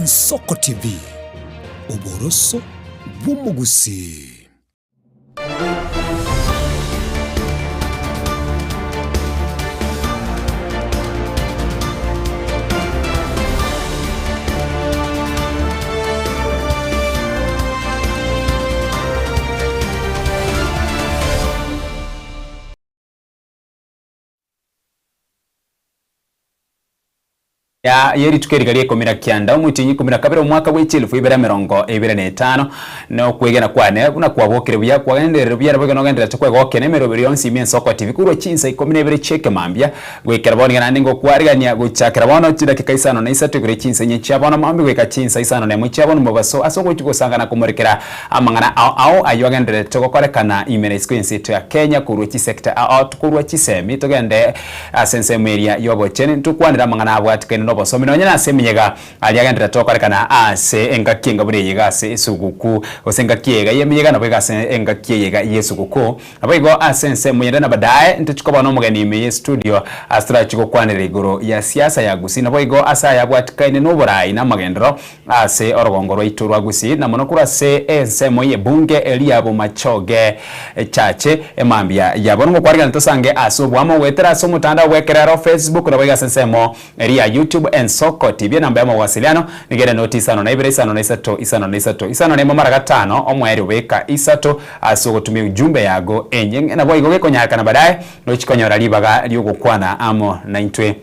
Ensoko TV, oboroso bw'omogusii. Ya ye rituko eriga ria ikomi na kianda, omotienyi ikomi na kabere, omwaka bwe chielfu ibere emerongo ebere na etano, na okwegena kwane buna kwabokire buya, kwagenderire buya, naboigo nogendererete kwegokia nemeroberi yonsi ime ensoko TV korwa chinsa ikomi na ibere chi'ekemambia goikera bono iga naende ngokwarigania gochakera bono chidakika isano na isato igoro ye chinsa inye chia bono mambia goika chinsa isano na emo chia bono mobaso ase ogochia gosanga na komorekera amang'ana ao ao ayio agendererete gokorekana ime na isiko y'ense yaito ya Kenya korwa chisector ao ao korwa chisemi togende Ase ensemo eria y'obochenu ntokwanere amang'ana abwatekaine nobosomi nonya nase emeyega aria agendererete gokorekana ase engaki enga buna eye iga ase esuguku, gose engaki eye iga y'emeyega naboigo ase engaki eye iga y'esuguku. Naboigo ase ensemo eyende na badaye ntochie koba nomogeni ime y'estudio ase torachie gokwanera igoro ya siasa ya Gusii naboigo ase aya abwatekaine noborai na amagenderero Ase orogongo rwaito rwa Gusii, na mono korwa ase ensemo y'ebunge eria ya Bomachoge Chache, emambia ya bono ngokwarigana tosange ase oboamo goetera ase omotandao bw'ekerero Facebook naboigo ase ensemo eria ya YouTube Ensoko TV. Enamba y'omowasiliano nigo ere noti isano na ibere isano na isato isano na isato isano na emo mara gatano omoerio beka isato ase ogotumia ujumbe yago enyeng'e naboigo gekonyarekana badaye nochi konyora ribaga ri'ogokwana amo naintwe.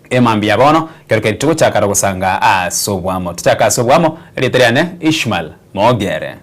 Emambia bono, ekero keria togochakara gosanga ase oboamo. Tochake ase oboamo, erieta riane Ishmael Mogere.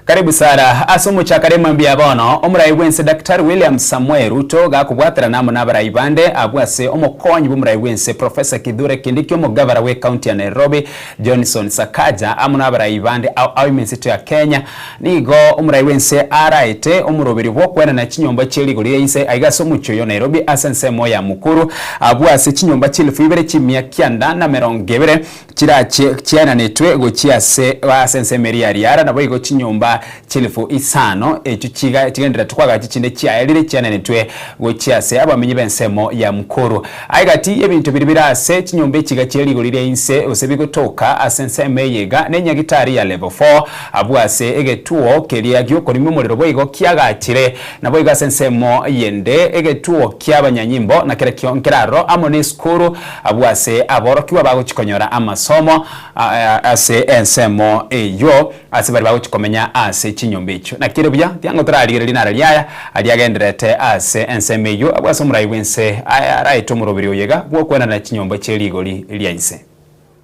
Karibu Sarah, ase omochakano emambia bono, omorai bw'ense Daktari William Samoei Ruto gakobwaterana amo nabarai bande abwo ase omokonyi bw'omorai bw'ense Professor Kithure Kindiki omogavara bw'ecounty ya Nairobi Johnson Sakaja amo nabarai bande ao ao ime ensito ya Kenya. Nigo omorai bw'ense araete omoroberio bw'okoenana chinyomba chie rigori ria inse aiga ase omochie oyo Nairobi ase ensemo ya Mukuru abwo ase chinyomba chilifu ibere chimia kianda na merongo ebere Chirachie chiaenanetwe gochia ase ase ensemo eria ya riara, naboigo chinyomba chilifu isano echio chiga chigendererete koagacha chinde chiaerire chiaenanetwe gochia ase abamenyi b'ensemo ya Mukuru. Aye gati y'ebinto biria bire ase chinyomba echiga chie rigori ria inse gose bigotoka ase ensemo eye iga nenyagitari ya level four abwo ase egetuo keria gi'okorimia omorero boigo kiagachire, naboigo ase ensemo yende egetuo ki'abanyanyimbo nakerekio nkeraroro amo nesukuru Abwo ase aborokigwa bagochia konyora amasomo ase ensemo eyio, ase baria bagochia komenya ase chinyomba echio. Naki ere buya, tiango torarigererie nara riaya aria agendererete ase ensemo eyio, abwo ase omorai bw'ense araete omoroberi oyo iga bw'okwenana chinyomba chie rigori ria inse.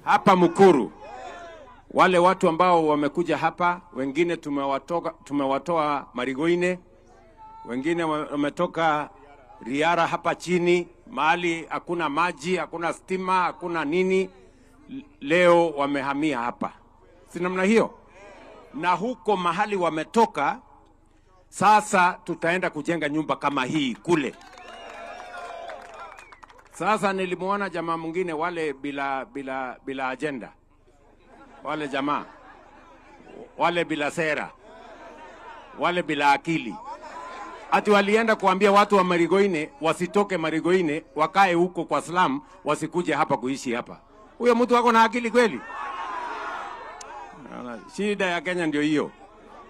Hapa Mukuru wale watu ambao wamekuja hapa, wengine tumewatoka, tumewatoa Marigoine, wengine wametoka Riara hapa chini, mahali hakuna maji, hakuna stima, hakuna nini, leo wamehamia hapa, si namna hiyo? Na huko mahali wametoka, sasa tutaenda kujenga nyumba kama hii kule. Sasa nilimwona jamaa mwingine wale bila bila bila agenda, wale jamaa wale bila sera, wale bila akili, ati walienda kuambia watu wa Marigoine wasitoke Marigoine, wakae huko kwa slum, wasikuje hapa kuishi hapa. Huyo mtu ako na akili kweli? Naona Shida ya Kenya ndio hiyo,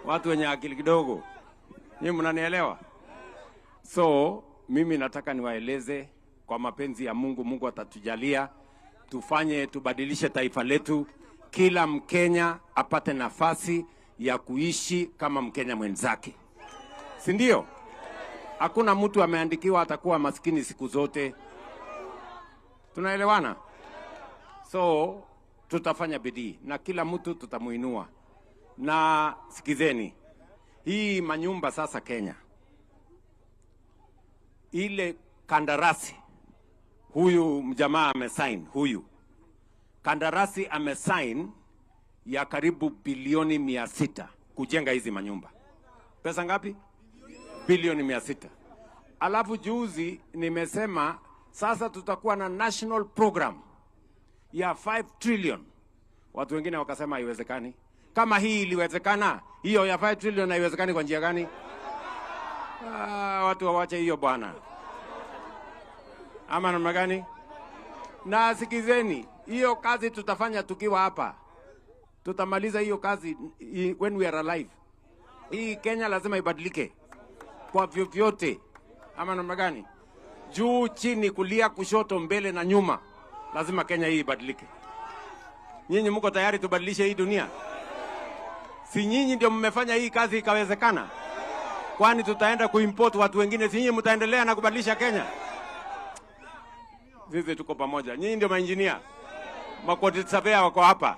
watu wenye akili kidogo. Nyinyi mnanielewa? So mimi nataka niwaeleze kwa mapenzi ya Mungu, Mungu atatujalia tufanye, tubadilishe taifa letu, kila Mkenya apate nafasi ya kuishi kama Mkenya mwenzake, si ndio? Hakuna mtu ameandikiwa atakuwa maskini siku zote. Tunaelewana? So tutafanya bidii na kila mtu tutamuinua. Na sikizeni, hii manyumba sasa Kenya, ile kandarasi huyu mjamaa amesign, huyu kandarasi amesign ya karibu bilioni 600 kujenga hizi manyumba. Pesa ngapi? Bilioni 600. Alafu juzi nimesema sasa tutakuwa na national program. ya 5 trillion. Watu wengine wakasema haiwezekani. Kama hii iliwezekana, hiyo ya 5 trillion haiwezekani kwa njia gani? Ah, watu wawache hiyo bwana, ama namna gani? Na sikizeni, hiyo kazi tutafanya tukiwa hapa, tutamaliza hiyo kazi when we are alive. Hii Kenya lazima ibadilike kwa vyovyote, ama namna gani? Juu chini, kulia kushoto, mbele na nyuma, lazima Kenya hii ibadilike. Nyinyi mko tayari tubadilishe hii dunia? Si nyinyi ndio mmefanya hii kazi ikawezekana? Kwani tutaenda kuimport watu wengine? Si nyinyi mtaendelea na kubadilisha Kenya? Sisi tuko pamoja. Nyinyi ndio mainjinia, maquantity surveyor wako hapa,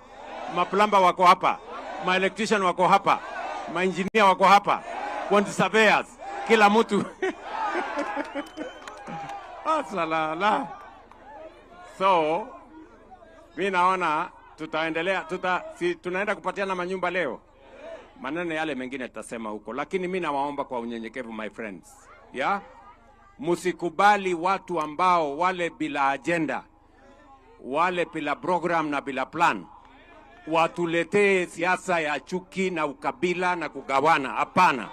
maplumber wako hapa, maelectrician wako hapa, mainjinia wako hapa, quantity surveyors, kila mtu Asalala. So mi naona tutaendelea tuta, si, tunaenda kupatiana manyumba leo, maneno yale mengine tutasema huko, lakini mi nawaomba kwa unyenyekevu my friends, yeah? Msikubali watu ambao wale bila agenda, wale bila program na bila plan watuletee siasa ya chuki na ukabila na kugawana. Hapana.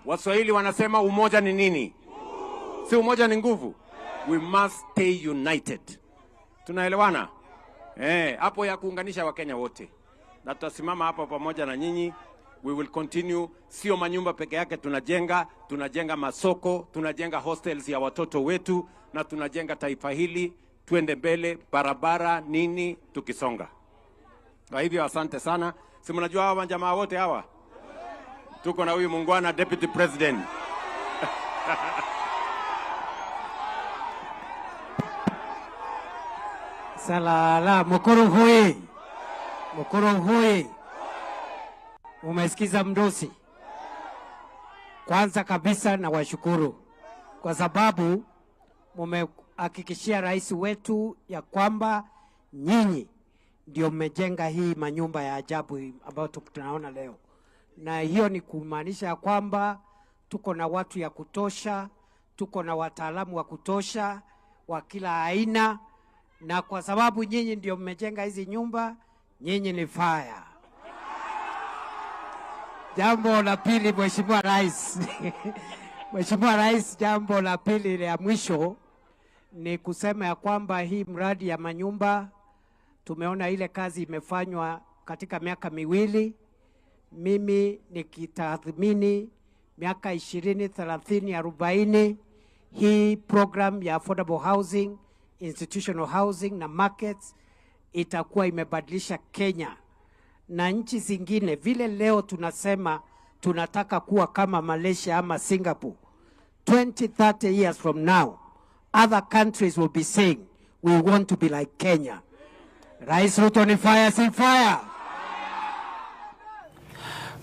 Waswahili wanasema umoja ni nini? Si umoja ni nguvu? We must stay united. Tunaelewana? Eh, hapo ya kuunganisha Wakenya wote, na tutasimama hapa pamoja na nyinyi. We will continue. Sio manyumba peke yake tunajenga, tunajenga masoko, tunajenga hostels ya watoto wetu, na tunajenga taifa hili, twende mbele, barabara nini, tukisonga. Kwa hivyo asante sana. Si mnajua hawa jamaa wote hawa, tuko na huyu muungwana deputy president. Salala, Mukuru hui, Mukuru hui. Umesikiza mdosi? Kwanza kabisa na washukuru kwa sababu mumehakikishia rais wetu ya kwamba nyinyi ndio mmejenga hii manyumba ya ajabu ambayo tunaona leo, na hiyo ni kumaanisha ya kwamba tuko na watu ya kutosha, tuko na wataalamu wa kutosha wa kila aina, na kwa sababu nyinyi ndio mmejenga hizi nyumba, nyinyi ni fire. Jambo la pili, Mheshimiwa Rais, Mheshimiwa Rais, jambo la pili la mwisho ni kusema ya kwamba hii mradi ya manyumba tumeona ile kazi imefanywa katika miaka miwili. Mimi nikitathmini miaka 20, 30, 40, hii program ya affordable housing, institutional housing na markets itakuwa imebadilisha Kenya na nchi zingine. Vile leo tunasema tunataka kuwa kama Malaysia ama Singapore, 20, 30 years from now other countries will be saying we want to be like Kenya. Rais Ruto ni fire, si fire?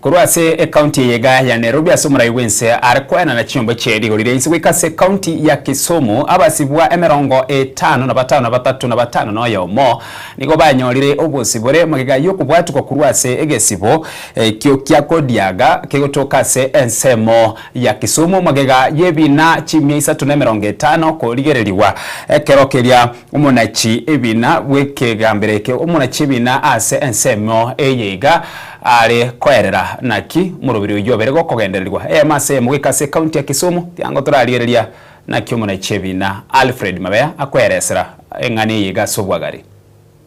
Korwa ase ekaunti eye iga ya Nairobi ase omorai bw'ense are koenana chinyomba chie rigori ria inse goika ase ekaunti ya Kisumu, abasibwa emerongo etano na batano na batato na batano na oyomo nigo banyorire obosibore magega y'okobwatukwa korwa ase egesibo ekio kia Kodiaga kegotoka ase ensemo ya Kisumu magega y'ebina chimia isato na emerongo etano korigererigwa ekero keria omonachi ebina bw'ekegambero eke omonachi ebina ase ensemo eye iga are koerera naki omoroberi oyio obere gokogendererigwa eyemo ase eyemo goika ase ekaunti ya Kisumu tiango torarigereria naki omonachi ebina Alfred Mabeya akoeresera eng'ana eye iga ase obwagare.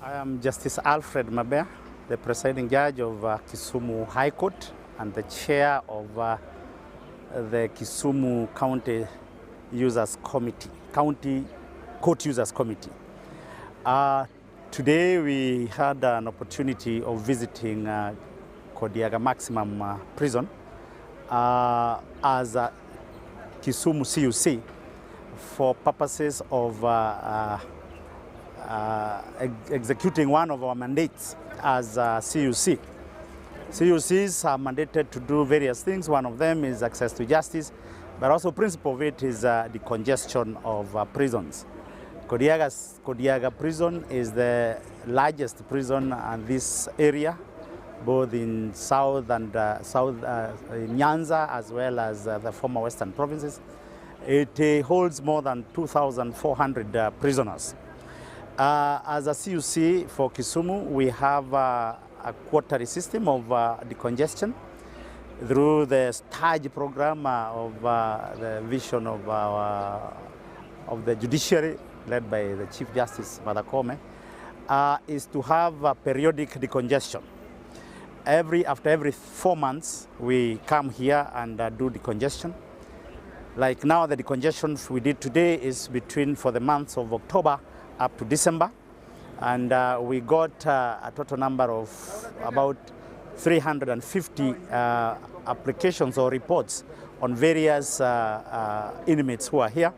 I am Justice Alfred Mabeya, the presiding judge of Kisumu High Court and the chair of the Kisumu County Users Committee, County Court Users Committee. Today we had an opportunity of visiting Kodiaga Maximum Prison as Kisumu CUC for purposes of executing one of our mandates as CUC. CUCs are mandated to do various things. One of them is access to justice, but also principle of it is the congestion of prisons. Kodiaga Prison is the largest prison in this area, both in South and South, in Nyanza as well as the former Western provinces. It holds more than 2,400 prisoners. As a CUC for Kisumu, we have a quarterly system of decongestion through the STAGE program of the vision of our of the judiciary led by the Chief Justice Martha Koome is to have a periodic decongestion. Every after every 4 months we come here and do decongestion. Like now the decongestion we did today is between for the months of October up to December and we got a total number of about 350 applications or reports on various inmates who are here.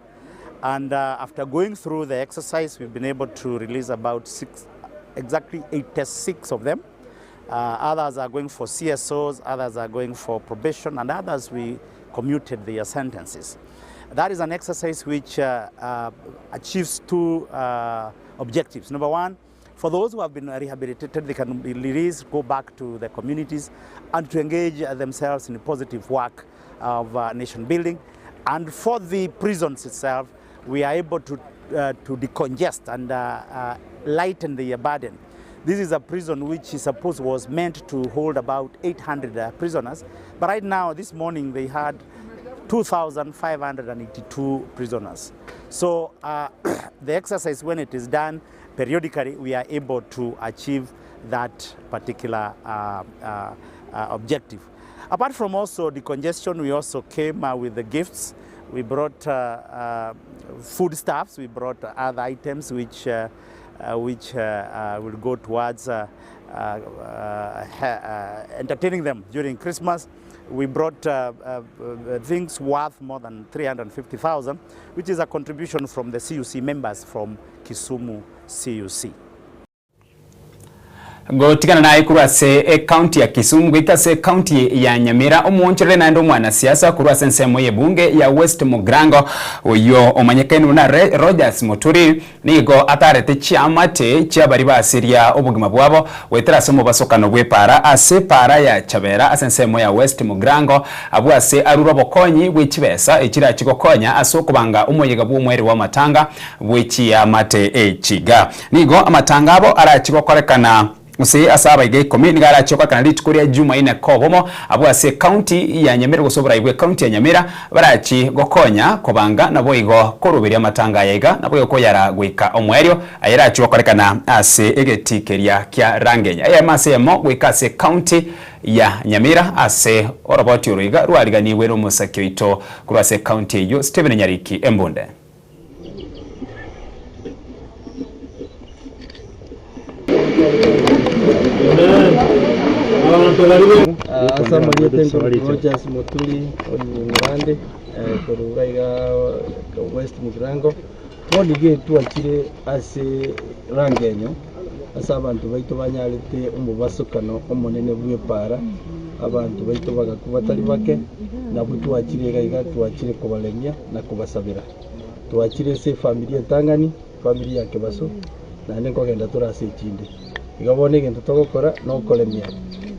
And after going through the exercise, we've been able to release about six, exactly 86 of them. Others are going for CSOs, others are going for probation, and others we commuted their sentences. That is an exercise which achieves two objectives. Number one, for those who have been rehabilitated, they can be released, go back to the communities, and to engage themselves in positive work of nation building. And for the prisons itself, we are able to decongest and lighten the burden. This is a prison which is supposed was meant to hold about 800 prisoners, but right now, this morning, they had 2,582 prisoners. So the exercise, when it is done periodically, we are able to achieve that particular objective. Apart from also decongestion, we also came with the gifts. We brought foodstuffs, we brought other items which will go towards entertaining them during Christmas. We brought things worth more than 350,000, which is a contribution from the CUC members from Kisumu CUC. Gotigana naye korwa ase ecounty ya Kisumu goika ase ecounty ya Nyamira, omoonchoreri naende omwanasiasa korwa ase ensemo y'ebunge ya West Mugirango oyio omanyekaine buna Rogers Muturi nigo atarete chiamate chiabaria basiria obogima bwabo goetera ase omobasokano bw'epaara ase epaara ya Chabera ase ensemo ya West Mugirango abwo ase arure obokonyi bwe chibesa echirachi gokonya ase okobanga omoyega bw'omweri bw'amatanga bwe chiamate echiga. Nigo amatanga abo arachi gokorekana gose ase abaiga ikomi nigo arachi gokorekana rituko ria Jumaine kobomo abwo ase ecounty ya Nyamira gose oborai bw'ecounty ya Nyamira barachi gokonya kobanga naboigo koruberia amatanga aya iga naboigo koyara goika omoerio ayarachi gokorekana ase egetii keria kia Rangenya eyemo ase eyemo goika ase ecounty ya Nyamira ase oroboti oro iga rwariganigwe nomosaki oito korwa ase ecounty eyio Stephen Nyariki Embunde. Ase amarieta enkorokwa Rogers Muturi Onying'urande korwa iga iga West Mugirango, bono iga etwachire ase rangenyo ase abanto baito banyarete omobasokano omonene bw'epaara, abanto baito bagakwa batari bake, nabwo twachire iga iga twachire kobaremia na kobasabera. Twachire ase efamiri entang'ani, efamiri ya Kebaso, naende nkogenda tore ase echinde. Igo bono egento togokora nokoremia.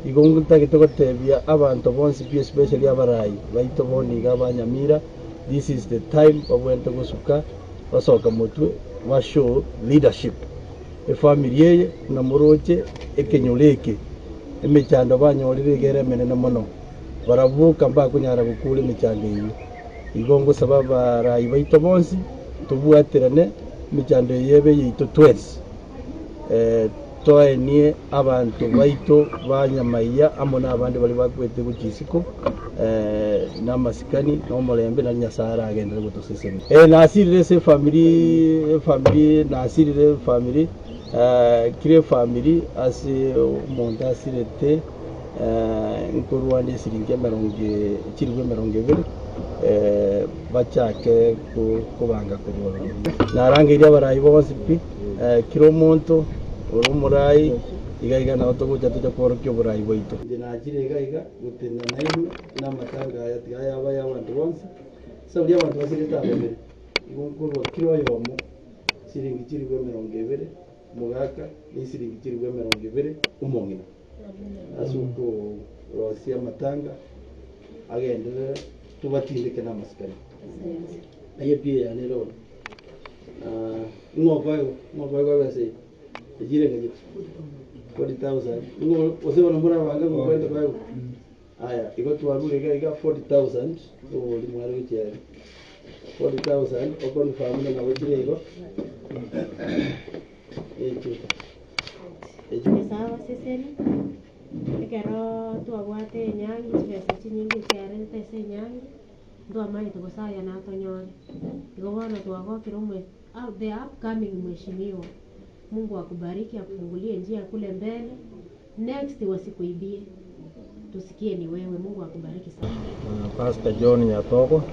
Igo ntagete gotebia abanto bonsi pi especially abarai baito bono iga aba Nyamira, this is the time babwenerete gosuka basoka motwe ba show leadership. Efamiri eye buna moroche ekenyoro eke, emechando banyorire iga ere emenene mono. Barabwo boka mbakonyara gokura emechando eyio. Igo ngosaba abarai baito bonsi tobwaterane emechando eye ebe eyaito twensi, toenie abanto baito ba nyamaiya amo nabande baria bakwete gochia isiko namasikani na omorembe, nario Nyasae aragenderere gotosesenia. Nasirire ase efamiri, efamiri, nasirire efamiri, kera efamiri ase omonto asirete. Nkorwania esiringi emerongo chilifu emerongo ebere, bachake kobanga korwa ororo. Narangeirie abarai bonsi pi, kera omonto ore omorai iga iga nabo togocha toche kworokia oborai bwaito. Inche nachire iga iga gotenena nainwe namatanga aya tiga ayaba ay'abanto bonsi, ase baria abanto basirete abamere. Igo nkorwa kera oyomo siringi chilifu emerongo ebere omogaka, na esiringi chilifu emerongo ebere omong'ina. Ase okorosia amatanga agenderere, tobatindeke namasikani. Aye pi eyane ere ore. Ng'o okoegwa? Ng'o okoegwa ebesa eye? Echire ng'a 40,000. Ng'o gose bono morabange ng'o okoenda koegwa? Aya, igo twarure iga iga 40,000 obori mware gochia ere. 40,000 oconfirm ng'a nabo chire igo. Eche. Eche. Nyasae abaseseni, ekero twabwate enyangi chibesa chinyinge chiarentete ase enyangi, ntwamanyete gose aya natonyore. Igo bono twagokire omwe the upcoming mheshimiwa, Mungu akubariki akufungulie njia kule mbele, next wasikuibie, tusikie ni wewe, Mungu akubariki sana. Pastor John Nyatogo,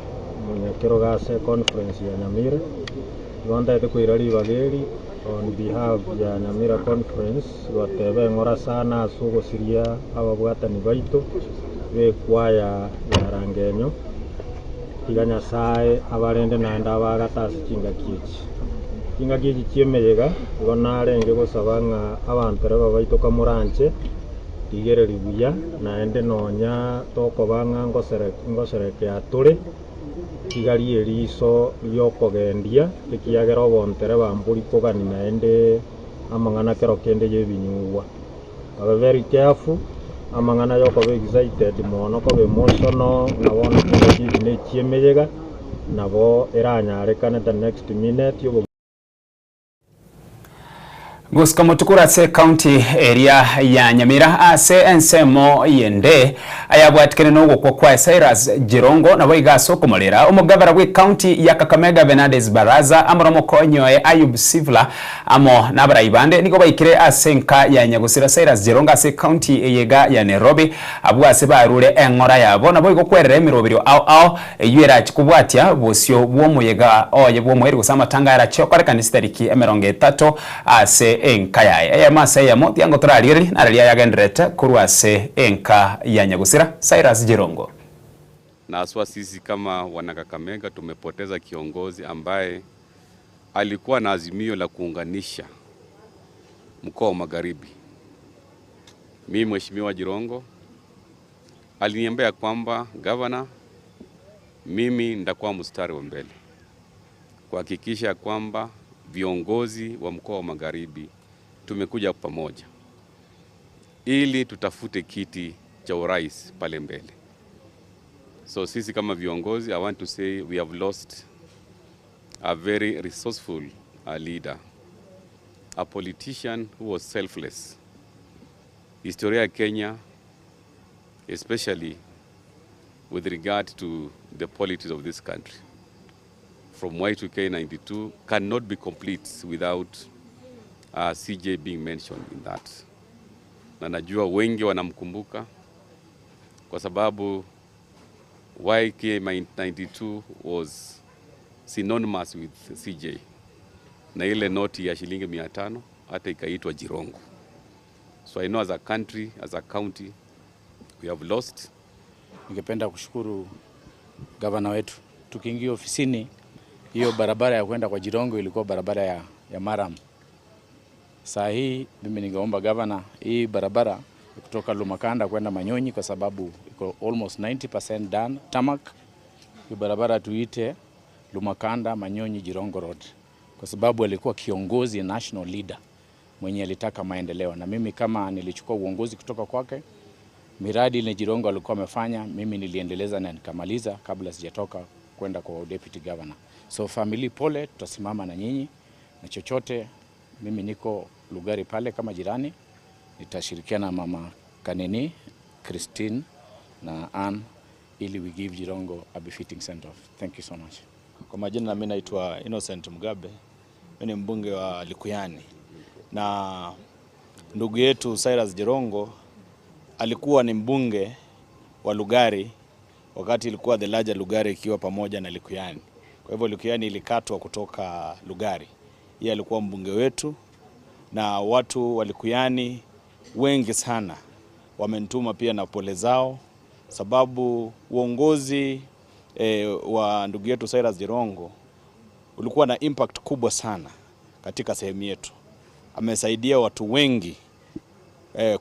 omonyakerogo ase econference ya Nyamira, igo ntagete koira ribaga eri on behalf ya Nyamira Conference goteba eng'ora sana ase ogosiria ababwatani baito b'ekwaya ya Rangenyo, tiga Nyasae abarende naende abaagate ase chingaki echi. Chingaki echi chi'emeyega igo narenge gosaba ng'a abantereba baito kamoranche, rigereria buya, naende nonya tokoba ng'a ngoserekea tore, tiga rieriso ri'okogendia, ekiagera obontereba mbori kogani naende amang'ana kero kende y'ebinyugwa. Babe very careful, amang'ana y'okoba excited mono koba emotional ng'a bono chingaki echi ne echi'emeyega, nabo eranyarekane the next minute obo. Gosika motukuru ase ekaunti eria ya Nyamira ase ensemo yende ayabwatikene nogokwa kwa Cyrus Jirongo naboigo ase okomorera omogavana bw'ekaunti ya Kakamega Bernardes Baraza amo nomokonyi oye Ayub Sivula amo nabarai bande nigo baikire ase enka ya Nyagusira Cyrus Jirongo ase ekaunti eye iga ya Nairobi abwo ase barure eng'ora yabo naboigo kwerera emeroberio ao ao Eyio erache kobwatia bosio bw'omoyega oye bw'omoerio gose amatanga arache okorekana chitariki 30 ase enka yaye. Eyemo ase eyemo tiango torarigererie nararia ayagendererete korwa ase enka ya nyagusira Cyrus Jirongo. Na haswa sisi kama wanakakamega tumepoteza kiongozi ambaye alikuwa na azimio la kuunganisha mkoa wa Magharibi. Mimi Mheshimiwa Jirongo aliniambia kwamba gavana, mimi nitakuwa mstari wa mbele kuhakikisha kwamba viongozi wa mkoa wa Magharibi tumekuja pamoja ili tutafute kiti cha urais pale mbele. So sisi kama viongozi, I want to say we have lost a very resourceful leader, a politician who was selfless. Historia ya Kenya, especially with regard to the politics of this country, from Y2K 92 cannot be complete without CJ being mentioned in that. Na najua wengi wanamkumbuka kwa sababu YK 92 was synonymous with CJ, na ile noti ya shilingi 500 hata ikaitwa Jirongo. So I know as a country, as a county, we have lost. Ningependa kushukuru gavana wetu. Tukiingia ofisini, hiyo barabara ya kwenda kwa Jirongo ilikuwa barabara ya Maram. Saa hii mimi ningeomba gavana, hii barabara kutoka Lumakanda kwenda Manyonyi, kwa sababu iko almost 90% done tarmac. Hii barabara tuite Lumakanda Manyonyi Jirongo Road, kwa sababu alikuwa kiongozi, national leader mwenye alitaka maendeleo, na mimi kama nilichukua uongozi kutoka kwake, miradi ile Jirongo alikuwa amefanya, mimi niliendeleza na nikamaliza kabla sijatoka kwenda kwa deputy governor. So family pole, tutasimama na nyinyi na chochote. Mimi niko Lugari pale kama jirani, nitashirikiana na mama Kanini, Christine na Ann ili we give Jirongo a befitting send off. Thank you so much. Kwa majina mimi naitwa Innocent Mugabe. Mimi ni mbunge wa Likuyani. Na ndugu yetu Cyrus Jirongo alikuwa ni mbunge wa Lugari wakati ilikuwa the larger Lugari ikiwa pamoja na Likuyani. Kwa hivyo Likuyani ilikatwa kutoka Lugari. Yeye alikuwa mbunge wetu na watu wa Likuyani wengi sana wamenituma pia na pole zao, sababu uongozi wa ndugu yetu Cyrus Jirongo ulikuwa na impact kubwa sana katika sehemu yetu. Amesaidia watu wengi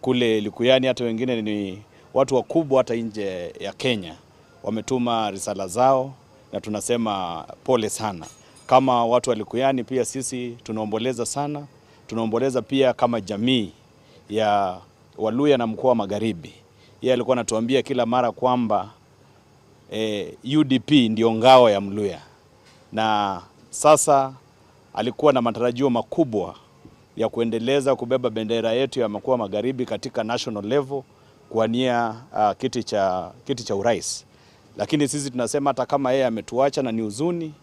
kule Likuyani, hata wengine ni watu wakubwa hata nje ya Kenya wametuma risala zao, na tunasema pole sana. Kama watu wa Likuyani pia sisi tunaomboleza sana, tunaomboleza pia kama jamii ya Waluya na mkoa wa Magharibi. Yeye alikuwa anatuambia kila mara kwamba UDP ndio ngao ya Mluya, na sasa alikuwa na matarajio makubwa ya kuendeleza kubeba bendera yetu ya mkoa wa Magharibi katika national level kuwania kiti cha urais. Lakini sisi tunasema hata kama yeye ametuacha na ni huzuni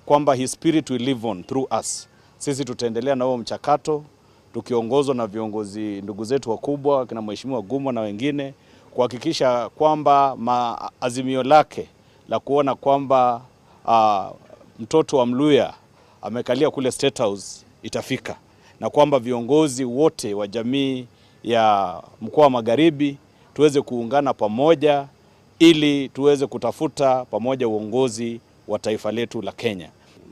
kwamba his spirit will live on through us. Sisi tutaendelea na huo mchakato tukiongozwa na viongozi ndugu zetu wakubwa kina Mheshimiwa Gumo na wengine kuhakikisha kwamba azimio lake la kuona kwamba mtoto wa Mluya amekalia kule State House itafika, na kwamba viongozi wote wa jamii ya mkoa wa Magharibi tuweze kuungana pamoja ili tuweze kutafuta pamoja uongozi wa taifa letu la Kenya.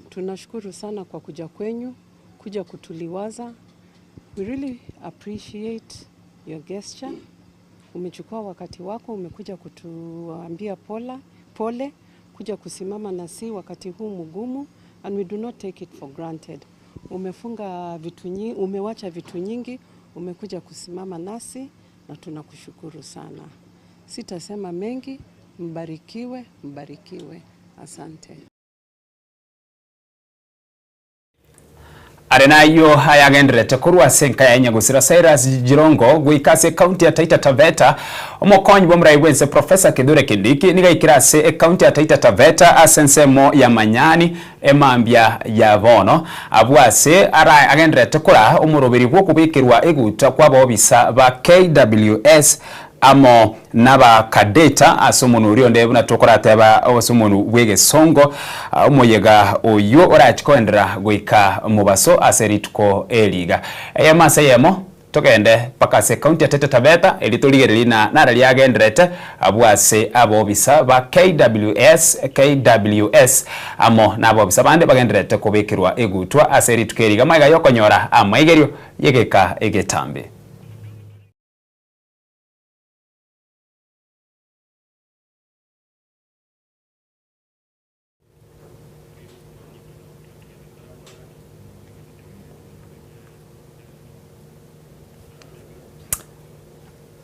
Tunashukuru sana kwa kuja kwenyu, kuja kutuliwaza. We really appreciate your gesture. Umechukua wakati wako, umekuja kutuambia pole, kuja kusimama nasi wakati huu mgumu, and we do not take it for granted. Umefunga vitu nyingi, umewacha vitu nyingi, umekuja kusimama nasi na tunakushukuru sana. Sitasema mengi, mbarikiwe, mbarikiwe. Asante. Are nayo hayagenderete korwa ase enka ya Nyagusira Cyrus Jirongo goika ase ekaunti ya Taita Taveta. Omokonyi bwa omorai bwense Professor Kithure Kindiki niga aikire ase ekaunti ya Taita Taveta ase ensemo ya Manyani emambia ya bono abwo ase ara agenderete kora omoroberi bwa okobekerwa eguta kwa abobisa ba KWS amo n'abakadeta ase omonu oria onde buna tokorateba ase omonu bwa egesongo. Omoyega oyo orachikoendera goika mobaso ase rituko eriga eyemo ase eyemo togende mpaka ase ekaunti ya Taita Taveta eri torigereria na nara riagenderete abwo ase abobisa ba KWS amo na abobisa bande bagenderete kobekerwa egutwa ase rituko eriga maiga yokonyora amaigerio yegeka egetambe.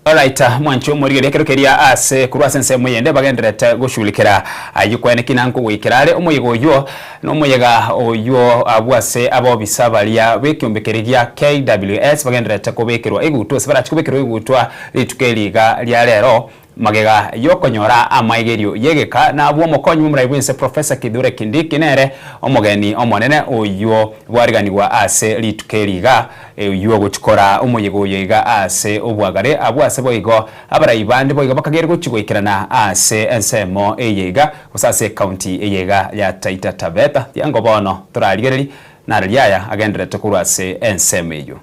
Alright, mwancho morigere kero keria ase kurwa ase ensemo yende bagenderete goshugulikera aywo kwene kinanko goikera are omoyega oywo na omoyega oywo abwo ase abobisa baria b'ekiombekeri gia KWS bagenderete kobekerwa egutwa ase barachi kobekerwa egutwa rituko eriga ria rero magega yokonyora amaigerio yegeka na abwo omokonyi bwa omorai bwense Professor Kithure Kindiki nere omogeni omonene oywo bwariganigwa ase rituko eriga oywo ogochikora omoyega oyo iga ase obwagare abwo ase boigo abarai bande boigo bakagere gochi goikerana ase ensemo eye iga gose ase ekaunti eye iga ya Taita Taveta tiango bono torarigereri naro riaya agenderete korwa ase ensemo eywo.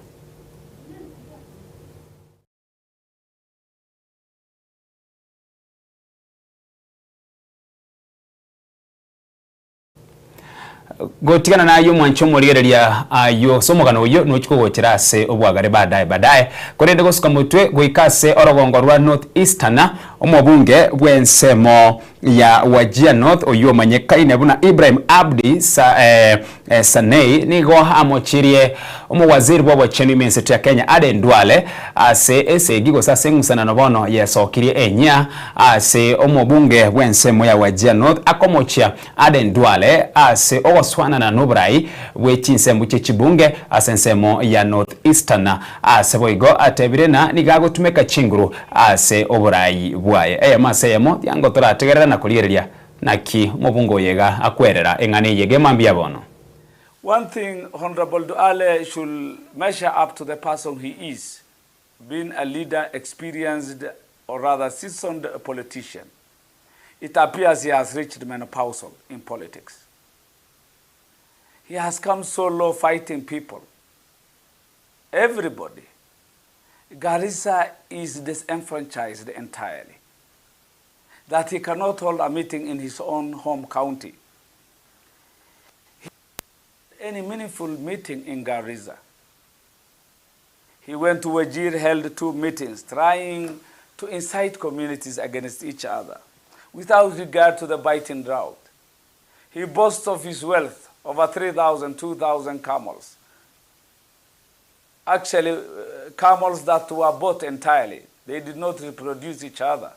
Gotigana naye omwanche omorigereria aywo ase omogano oywo nochi kogochera ase obwagare baadaye baadaye korende gosuka motwe goika ase orogongo rwa North Eastern omobunge bw'ensemo ya Wajir North oywo omanyekaine buna Ibrahim Abdi Sanei nigo amochirie omowaziri bw'obochenu ime enseto ya Kenya Aden Duale ase esegi gose ase eng'usanano bono yesokirie enyia ase omobunge bw'ensemo ya Wajir North akomochia Aden Duale ase ogoswanana noborai bwe chinsembo chie chibunge ase ensemo ya North Eastern ase boigo atebire na nigo agotumeka chinguru ase oborai bwaye. Eyemo ase eyemo tiango torategerera na korigereria naki omobunge oyo iga akwerera eng'ana eye iga emambia bono. One thing Honorable Duale should measure up to the person he is, being a leader, experienced, or rather seasoned politician. It appears he has reached menopausal in politics. He has come so low fighting people. Everybody. Garissa is disenfranchised entirely. That he cannot hold a meeting in his own home county. Any meaningful meeting in Garissa. He went to Wajir, held 2 meetings, trying to incite communities against each other, without regard to the biting drought. He boasts of his wealth Over 3,000, 2,000 camels. Actually, uh, camels that were bought entirely. They did not reproduce each other.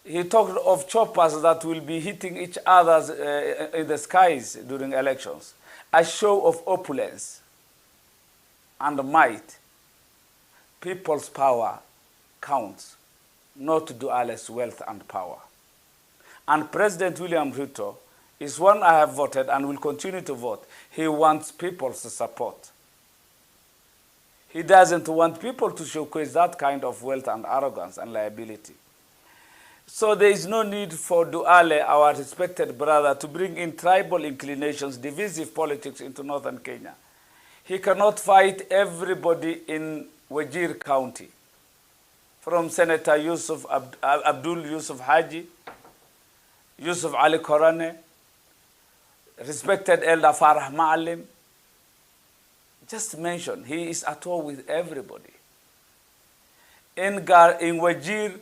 He talked of choppers that will be hitting each other uh, in the skies during elections. A show of opulence and might. People's power counts, not Duale's wealth and power. And President William Ruto is one I have voted and will continue to vote. He wants people's support. He doesn't want people to showcase that kind of wealth and arrogance and liability. So there is no need for Duale, our respected brother, to bring in tribal inclinations, divisive politics into northern Kenya. He cannot fight everybody in Wajir County, from Senator Yusuf Ab Abdul Yusuf Haji, Yusuf Ali Korane, respected Elder Farah Maalim. Just mention, he is at war with everybody. In, Gar, in Wajir,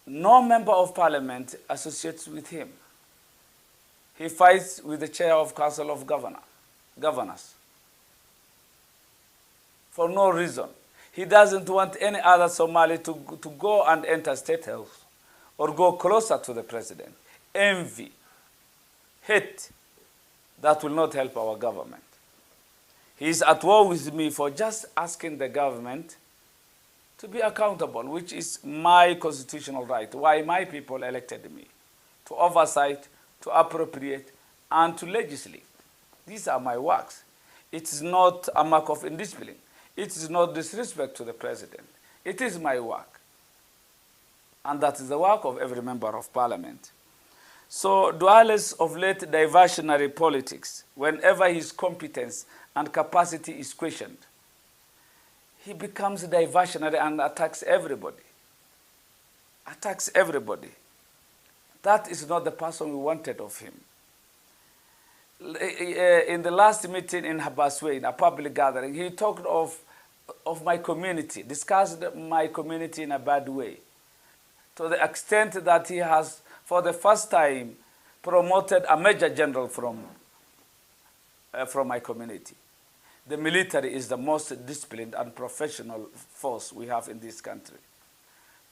no member of parliament associates with him. He fights with the chair of council of governor, governors for no reason. He doesn't want any other Somali to, to go and enter state house or go closer to the president. Envy, hate, that will not help our government. He is at war with me for just asking the government to be accountable, which is my constitutional right, why my people elected me, to oversight, to appropriate, and to legislate. These are my works. It is not a mark of indiscipline. It is not disrespect to the president. It is my work. And that is the work of every member of parliament. So Duales of late diversionary politics, whenever his competence and capacity is questioned, he becomes diversionary and attacks everybody. Attacks everybody. That is not the person we wanted of him. In the last meeting in Habaswe, in a public gathering, he talked of, of my community, discussed my community in a bad way, to the extent that he has, for the first time, promoted a major general from, uh, from my community. The military is the most disciplined and professional force we have in this country.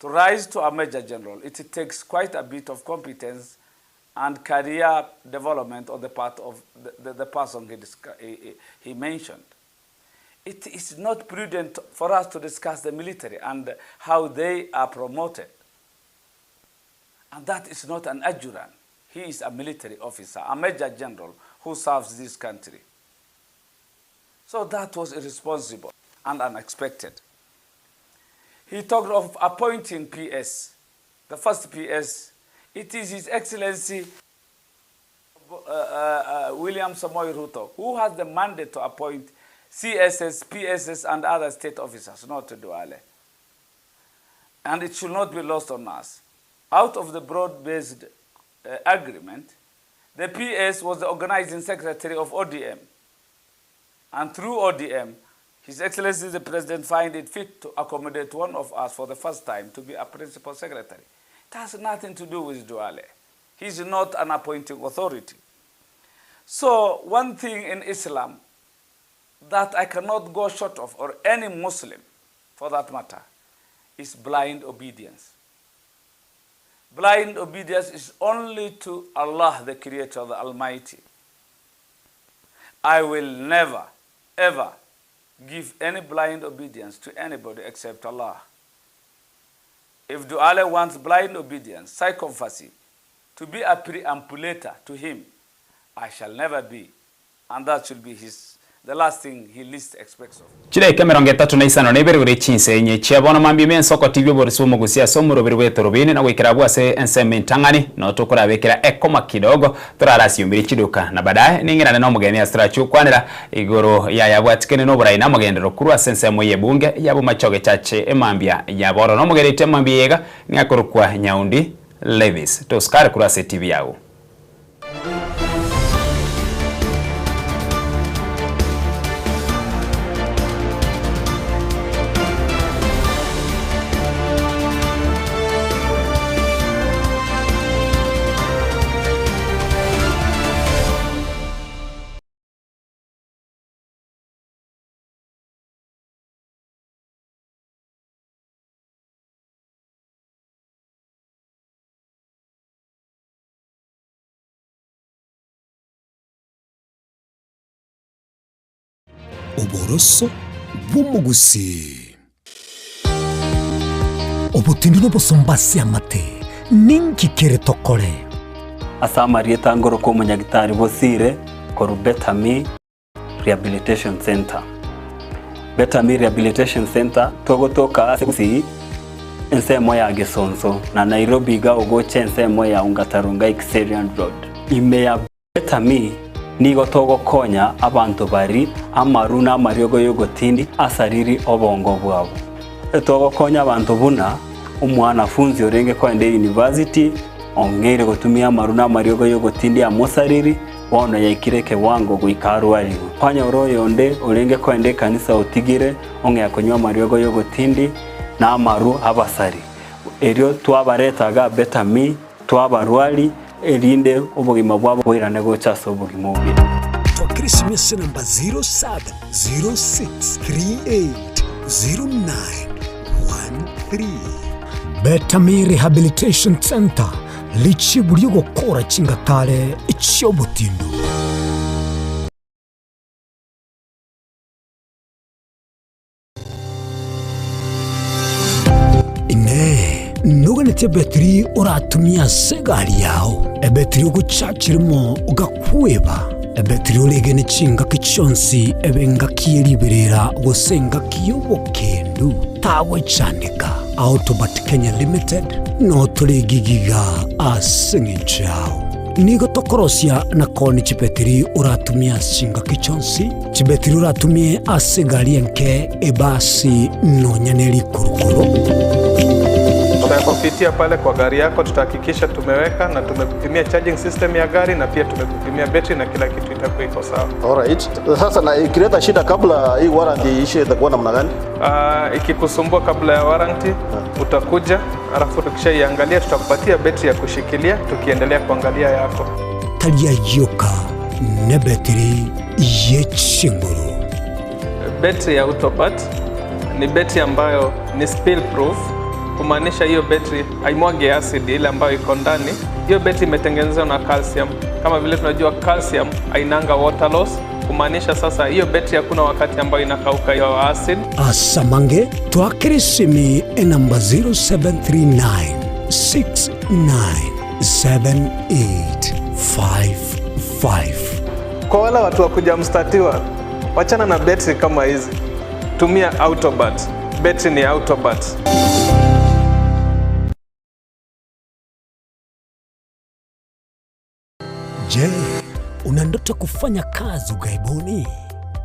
To rise to a major general, it takes quite a bit of competence and career development on the part of the, the, the person he, he, he mentioned. It is not prudent for us to discuss the military and how they are promoted. And that is not an adjutant. He is a military officer, a major general who serves this country. So that was irresponsible and unexpected. He talked of appointing PS, the first PS. It is His Excellency uh, uh, uh, William Samoei Ruto, who has the mandate to appoint CSS, PSS, and other state officers, not Duale. And it should not be lost on us. Out of the broad-based uh, agreement, the PS was the organizing secretary of ODM. And through ODM, His Excellency the President find it fit to accommodate one of us for the first time to be a principal secretary. It has nothing to do with Duale. He's not an appointing authority. So one thing in Islam that I cannot go short of, or any Muslim for that matter, is blind obedience. Blind obedience is only to Allah, the Creator, the Almighty. I will never, ever give any blind obedience to anybody except Allah. If Duale wants blind obedience, sycophancy, to be a preambulator to him, I shall never be. And that should be his, the last thing he least expects of. Chidaika emerongo etato na isano na ibere gore chinsa enye chia bono mambia ime ensoko TV oborisi bw'omogusia ase omoroberi bw'etorobini na goikera abwo ase ensemo entang'ani no tokorabekera ekoma kidogo torarasiumire chiduka na baadaye ning'irane na omogeni ase torachie gokwanera igoro yaya abwatikene na oborai na amagenderero korwa ase ensemo y'ebunge ya Bomachoge Chache emambia ya bono na omogeni oito emambia eye iga nigo akorokwa Nyaundi Levis tosikare korwa ase TV yago. Oboroso bw'omogusii. Obotindi nobosomba ase amate, ninki kere tokore? Ase amarieta ngoroka omonyagitari Bosire korwa Betami Rehabilitation Centre. Betami Rehabilitation Centre togotoka ase Gusii ensemo ya Gesonso na Nairobi iga ogocha ensemo ya Ongata Rongai Kiserian Road. Ime ya Betami nigo togokonya abanto bari amaru na amariogo y'ogotindi asariri obongo bwabo. Togokonya abanto buna omwanafunzi orenge koenda eyunivasiti ong'eire gotumia amaru na amariogo y'ogotindi amosariri bono yaikire ekewango goika arwarigwe. Kwanyora oyonde orenge koenda ekanisa otigire ong'ea konywa amariogo y'ogotindi na amaru abasari. Erio twabareta iga Betami twabarwari erinde obogima bwabo boirane gocha ase obogima obuya. Twakire esimi ase enamba 0706380913. Betami Rehabilitation Centre, richibu ri'ogokora chingatare chi'obotindu. Inee! Noganetie ebetiri oratumie ase egari yao, ebetiri ogochachirimo ogakweba, ebetiri oregene chingaki chionsi ebe engaki ye riberera gose engaki y'obokendu? Tagwechandeka. Autobat Kenya Limited notore egigiga ase eng'encho yao. Nigo tokorosia na koonia chibetiri oratumie ase chingaki chionsi. Chibetiri oratumie ase egari enke, ebasi, nonya ne rikurukuru. Tutakupitia pale kwa gari yako, tutahakikisha tumeweka na tumekupimia charging system ya gari na pia tumekupimia betri na kila kitu itakuwa iko sawa. Alright. Sasa na ikileta shida kabla hii warranty iishe itakuwa namna gani? Ikikusumbua kabla ya warranty utakuja, alafu tukishaiangalia tutakupatia betri ya kushikilia tukiendelea kuangalia yako. Tari ayio ka nebetiri ye chinguru. Betri ya Autobat ni betri ambayo ni spill proof, kumaanisha hiyo betri haimwagi acid ile ambayo iko ndani. Hiyo betri imetengenezwa na calcium. Kama vile tunajua calcium hainanga water loss, kumaanisha sasa hiyo betri hakuna wakati ambayo inakauka hiyo acid. Asamange twakere esimi enamba 0739 697855. Kwa wale watu wa kuja mstatiwa, wachana na betri kama hizi, tumia Autobat. Betri ni Autobat. Je, una ndoto kufanya kazi ughaibuni?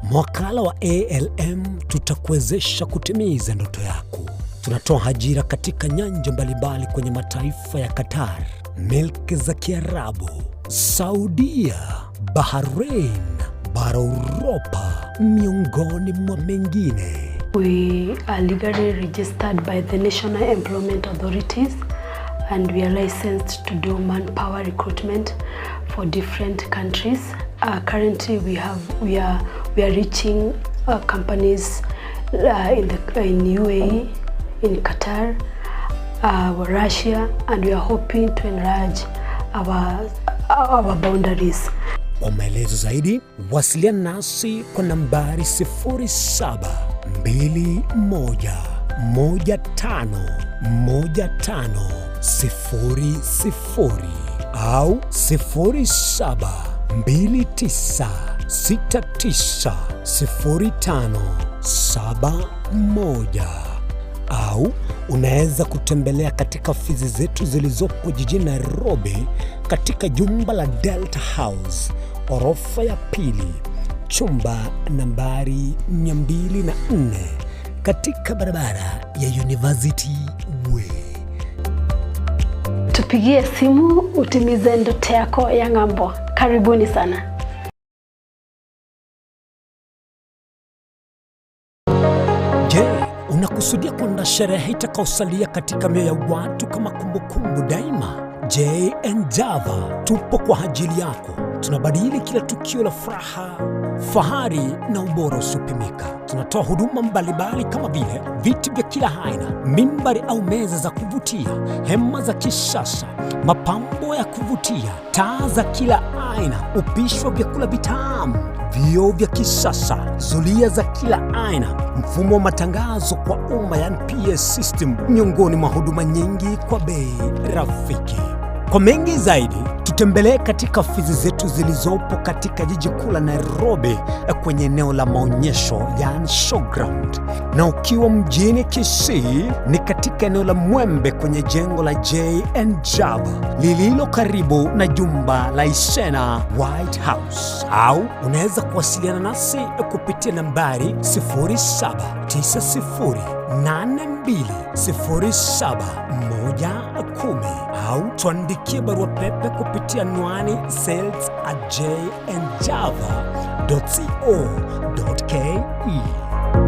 Mwakala wa ALM tutakuwezesha kutimiza ndoto yako. Tunatoa ajira katika nyanja mbalimbali kwenye mataifa ya Qatar, milki za Kiarabu, Saudia, Bahrain, bara Uropa, miongoni mwa mengine. We are legally registered by the National Employment Authorities and we are licensed to do manpower recruitment for different countries. Currently we have we are we are reaching companies in the in UAE, in Qatar, Russia and we are hoping to enlarge our our boundaries. Kwa maelezo zaidi wasiliana nasi kwa nambari 0721151500 au 0729690571 au unaweza kutembelea katika ofisi zetu zilizopo jijini Nairobi katika jumba la Delta House orofa ya pili chumba nambari 204 katika barabara ya University Way. Tupigie simu utimize ndoto yako ya ng'ambo. Karibuni sana. Je, unakusudia kuandaa sherehe itakayosalia katika mioyo ya watu kama kumbukumbu daima? JN Java tupo kwa ajili yako. Tunabadili kila tukio la furaha Fahari na ubora usiopimika. Tunatoa huduma mbalimbali kama vile viti vya kila aina, mimbari au meza za kuvutia, hema za kisasa, mapambo ya kuvutia, taa za kila aina, upishi wa vyakula vitamu, vioo vya kisasa, zulia za kila aina, mfumo wa matangazo kwa umma yani PS system, miongoni mwa huduma nyingi kwa bei rafiki. Kwa mengi zaidi tutembelee katika ofisi zetu zilizopo katika jiji kuu la Nairobi kwenye eneo la maonyesho yani showground, na ukiwa mjini Kisii ni katika eneo la Mwembe kwenye jengo la J&N Java lililo karibu na jumba la Isena White House, au unaweza kuwasiliana nasi kupitia nambari 0790820710 au tuandikie barua pepe kupitia anwani sales at jnjava.co.ke.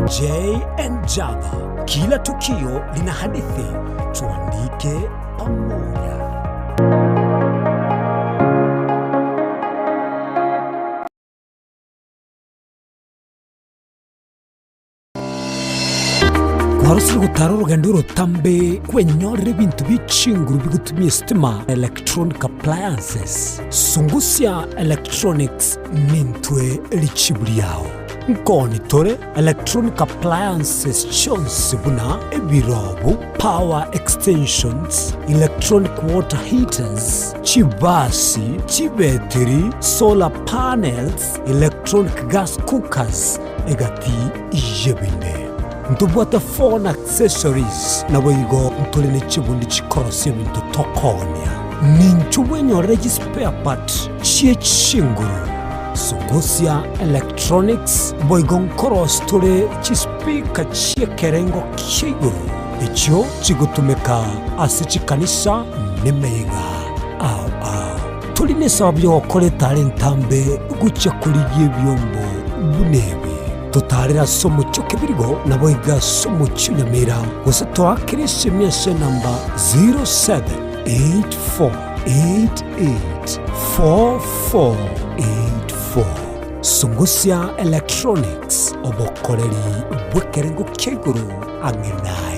JN Java, kila tukio lina hadithi, tuandike pamoja. Kwarosire gotara orogendo orotambe kwenyorera ebinto bie chinguru bigotumia esitima, electronic appliances. Sungusia Electronics nintwe richibu riao. Nkoni tore electronic appliances chionsi buna ebirobu, power extensions, electronic water heaters, chibasi, chibetiri, solar panels, electronic gas cookers, egati y'ebinde. Ntobwate phone accessories, naboigo ntore ne chibundi chikorosia ebinto tokoonia. Ninchu bwenyorere chispare part chie chinguru. Sungusia Electronics boigo nkorosia tore chispeaker chi'ekerengo kia igoro echio chigotumeka ase chikanisa nemeyega ao ao. Tori nesababu y'ogokora etara entambe gochia korigia ebiombo buna ebi. Totaarere ase omochie o Kebirigo, naboigo ase omochie o Nyamira, gose toakere esimi ase enamba 0784884484. Sungusia Electronics, obokoreri bw'ekerengo kia igoro ang'e naye.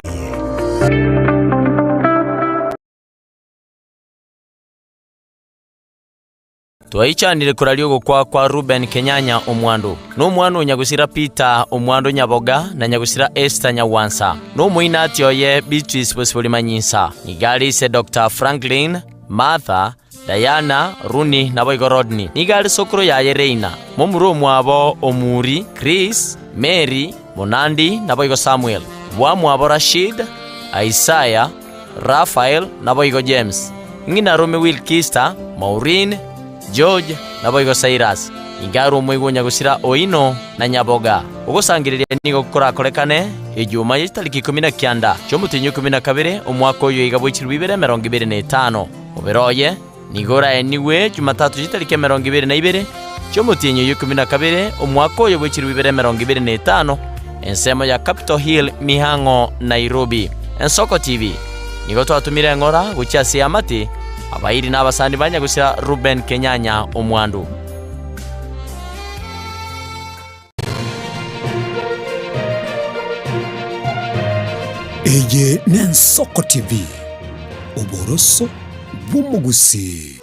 Twaichanire koraria ogokwa kwa Reuben Kenyanya Omwando, na omwana o nyagusira Peter Omwando Nyaboga na nyagusira Esther Nyagwansa, na omoinati oye Beatrice Bosibori Manyinsa. Nigo are ise Doctor Franklin, Martha, Diana, Rooney naboigo Rodney. Nigo are sokoro yaye Reina, momura omwabo Omuri, Chris, Mary, Monandi naboigo Samuel, bwamwabo Rashid, Isaiah, Rafael, naboigo James, ng'ina rome Wilkista, Maureen, George, naboigo Cyrus. Nigo are omoigwa o nyagusira Oino na Nyaboga. Ogosangereria nigo korakorekane Ejuma ye chitariki ikomi na kianda chi'omotienyi o ikomi na kabere, omwaka oyo iga bwe chilifu ibere emerongo ebere na etano. Omobere oye nigo oraenigwe Jumatatu chitariki emerongo ebere na ibere chi'omotienyi oyo ikomi na kabere, omwaka oyo bwe chilifu ibere emerongo ebere na etano, ensemo ya Capitol Hill, Mihang'o, Nairobi. Ensoko TV nigo twatomire eng'ora gochia ase eamate, abairi na abasani ba nyagusira Reuben Kenyanya Omwandu. Eye n'Ensoko TV, oboroso bw'omogusii.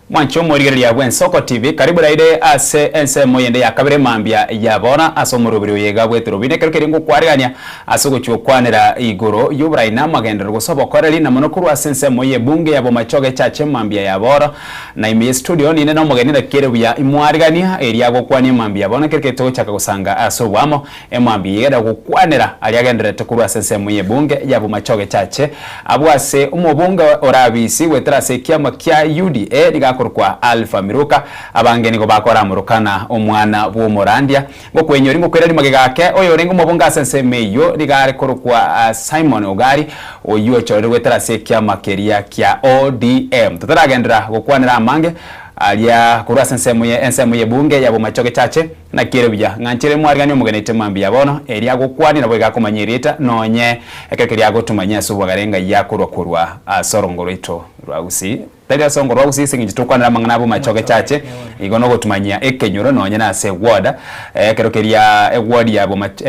Mwanche omorigereria bw'Ensoko TV, karibu raire ase ensemo yende ya kabere mambia ya bono ase omoroberi oyo iga bw'eterobi. Nekero keria ngokwarigania ase ogochia gokwanera igoro y'oborai na amagenderero gose obokoreri na mono korwa ase ensemo y'ebunge ya Bomachoge Church mambia ya bono. Na ime ye studio ninde nomogeni naki ere buya imwarigania erio agokwania mambia ya bono ekero keria togochaka gosanga ase oboamo Emambia eye egenda gokwanera aria agendererete korwa ase ensemo y'ebunge ya Bomachoge Chache, abwo ase omobunge ore abisi goetera ase ekiama kia UDA nigo akorokwa Alpha Miruka, abange nigo bakoramorokana omwana bw'omorandia. Ngokwenyori ngokweraria magega ake, oyorenge omobunge ase ensemo eyio nigo are korokwa Simon Ogari, oyio ochorire goetera ase ekiama keria kia ODM. Totaragenderera gokwanera amange aria korwa ase ensemo ye ensemo y'ebunge ya Bomachoge Chache, Naki ere buya, ng'a nchere mwariganie omogenete mambia bono, erio agokwanie nabo iga akomanya erieta, nonye ekero keria agotomanyia ase obwagare engai yakorwa korwa ase orongo rwaito rwa Gusii. Tari ase orongo rwa Gusii ase eng'encho tokwanera amang'ana abo machoge chache, igo nogotumanyia ekenyoro nonye na ase eward, ekero keria eward ya Bomacho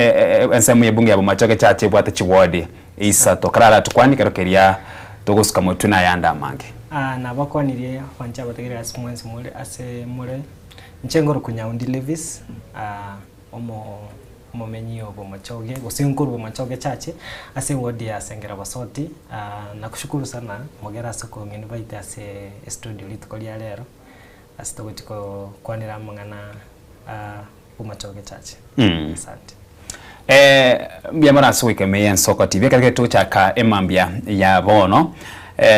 ensemo y'ebunge ya Bomachoge chache ebwate chiward isato. Kararatukwanie ekero keria togosuka motwe na ayande amange. Nabakwanirie abanche abategereri ase mwensi more ase more. Inche nkorokwa Nyaundi Levis, omomenyi o Bomachoge, gose nkorwa Bomachoge Church, ase eward ya Sengera Basoti. Nakushukuru sana mogere ase okong'invite ase estudio rituko ria rero, ase togochia gokwanera amang'ana a Bomachoge Church. Asante. Mbuya mono ase goika ime y'ensoko TV ekero kere togochaka emambia ya bono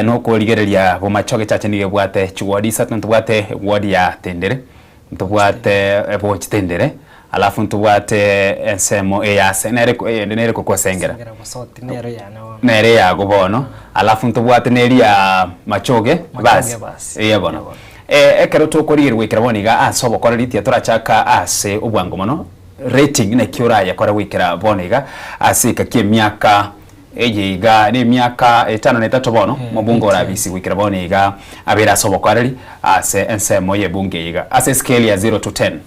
nokorigereria Bomachoge Church nigo ebwate chiward isato ntobwate eward ya Tendere, ntobwate Bochi Tendere, alafu ntobwate ensemo eya ase nere eyende nere korwa Sengera. Sengera Bosoti nero yane bono. Nere eyago bono, alafu ntobwate neri ya Machoge Machoge basi basi. eye bono. Ekero tokorigereria goikera bono iga ase obokoreri tiga torachaka ase obwango mono. Rating naki orayekore goikera bono iga ase eka ki'emiaka eye iga nemiaka etano na etato bono mobunge ore abisi goikera bono iga abere ase obokoreri ase ensemo y'ebunge eye iga ase escale ya zero to ten.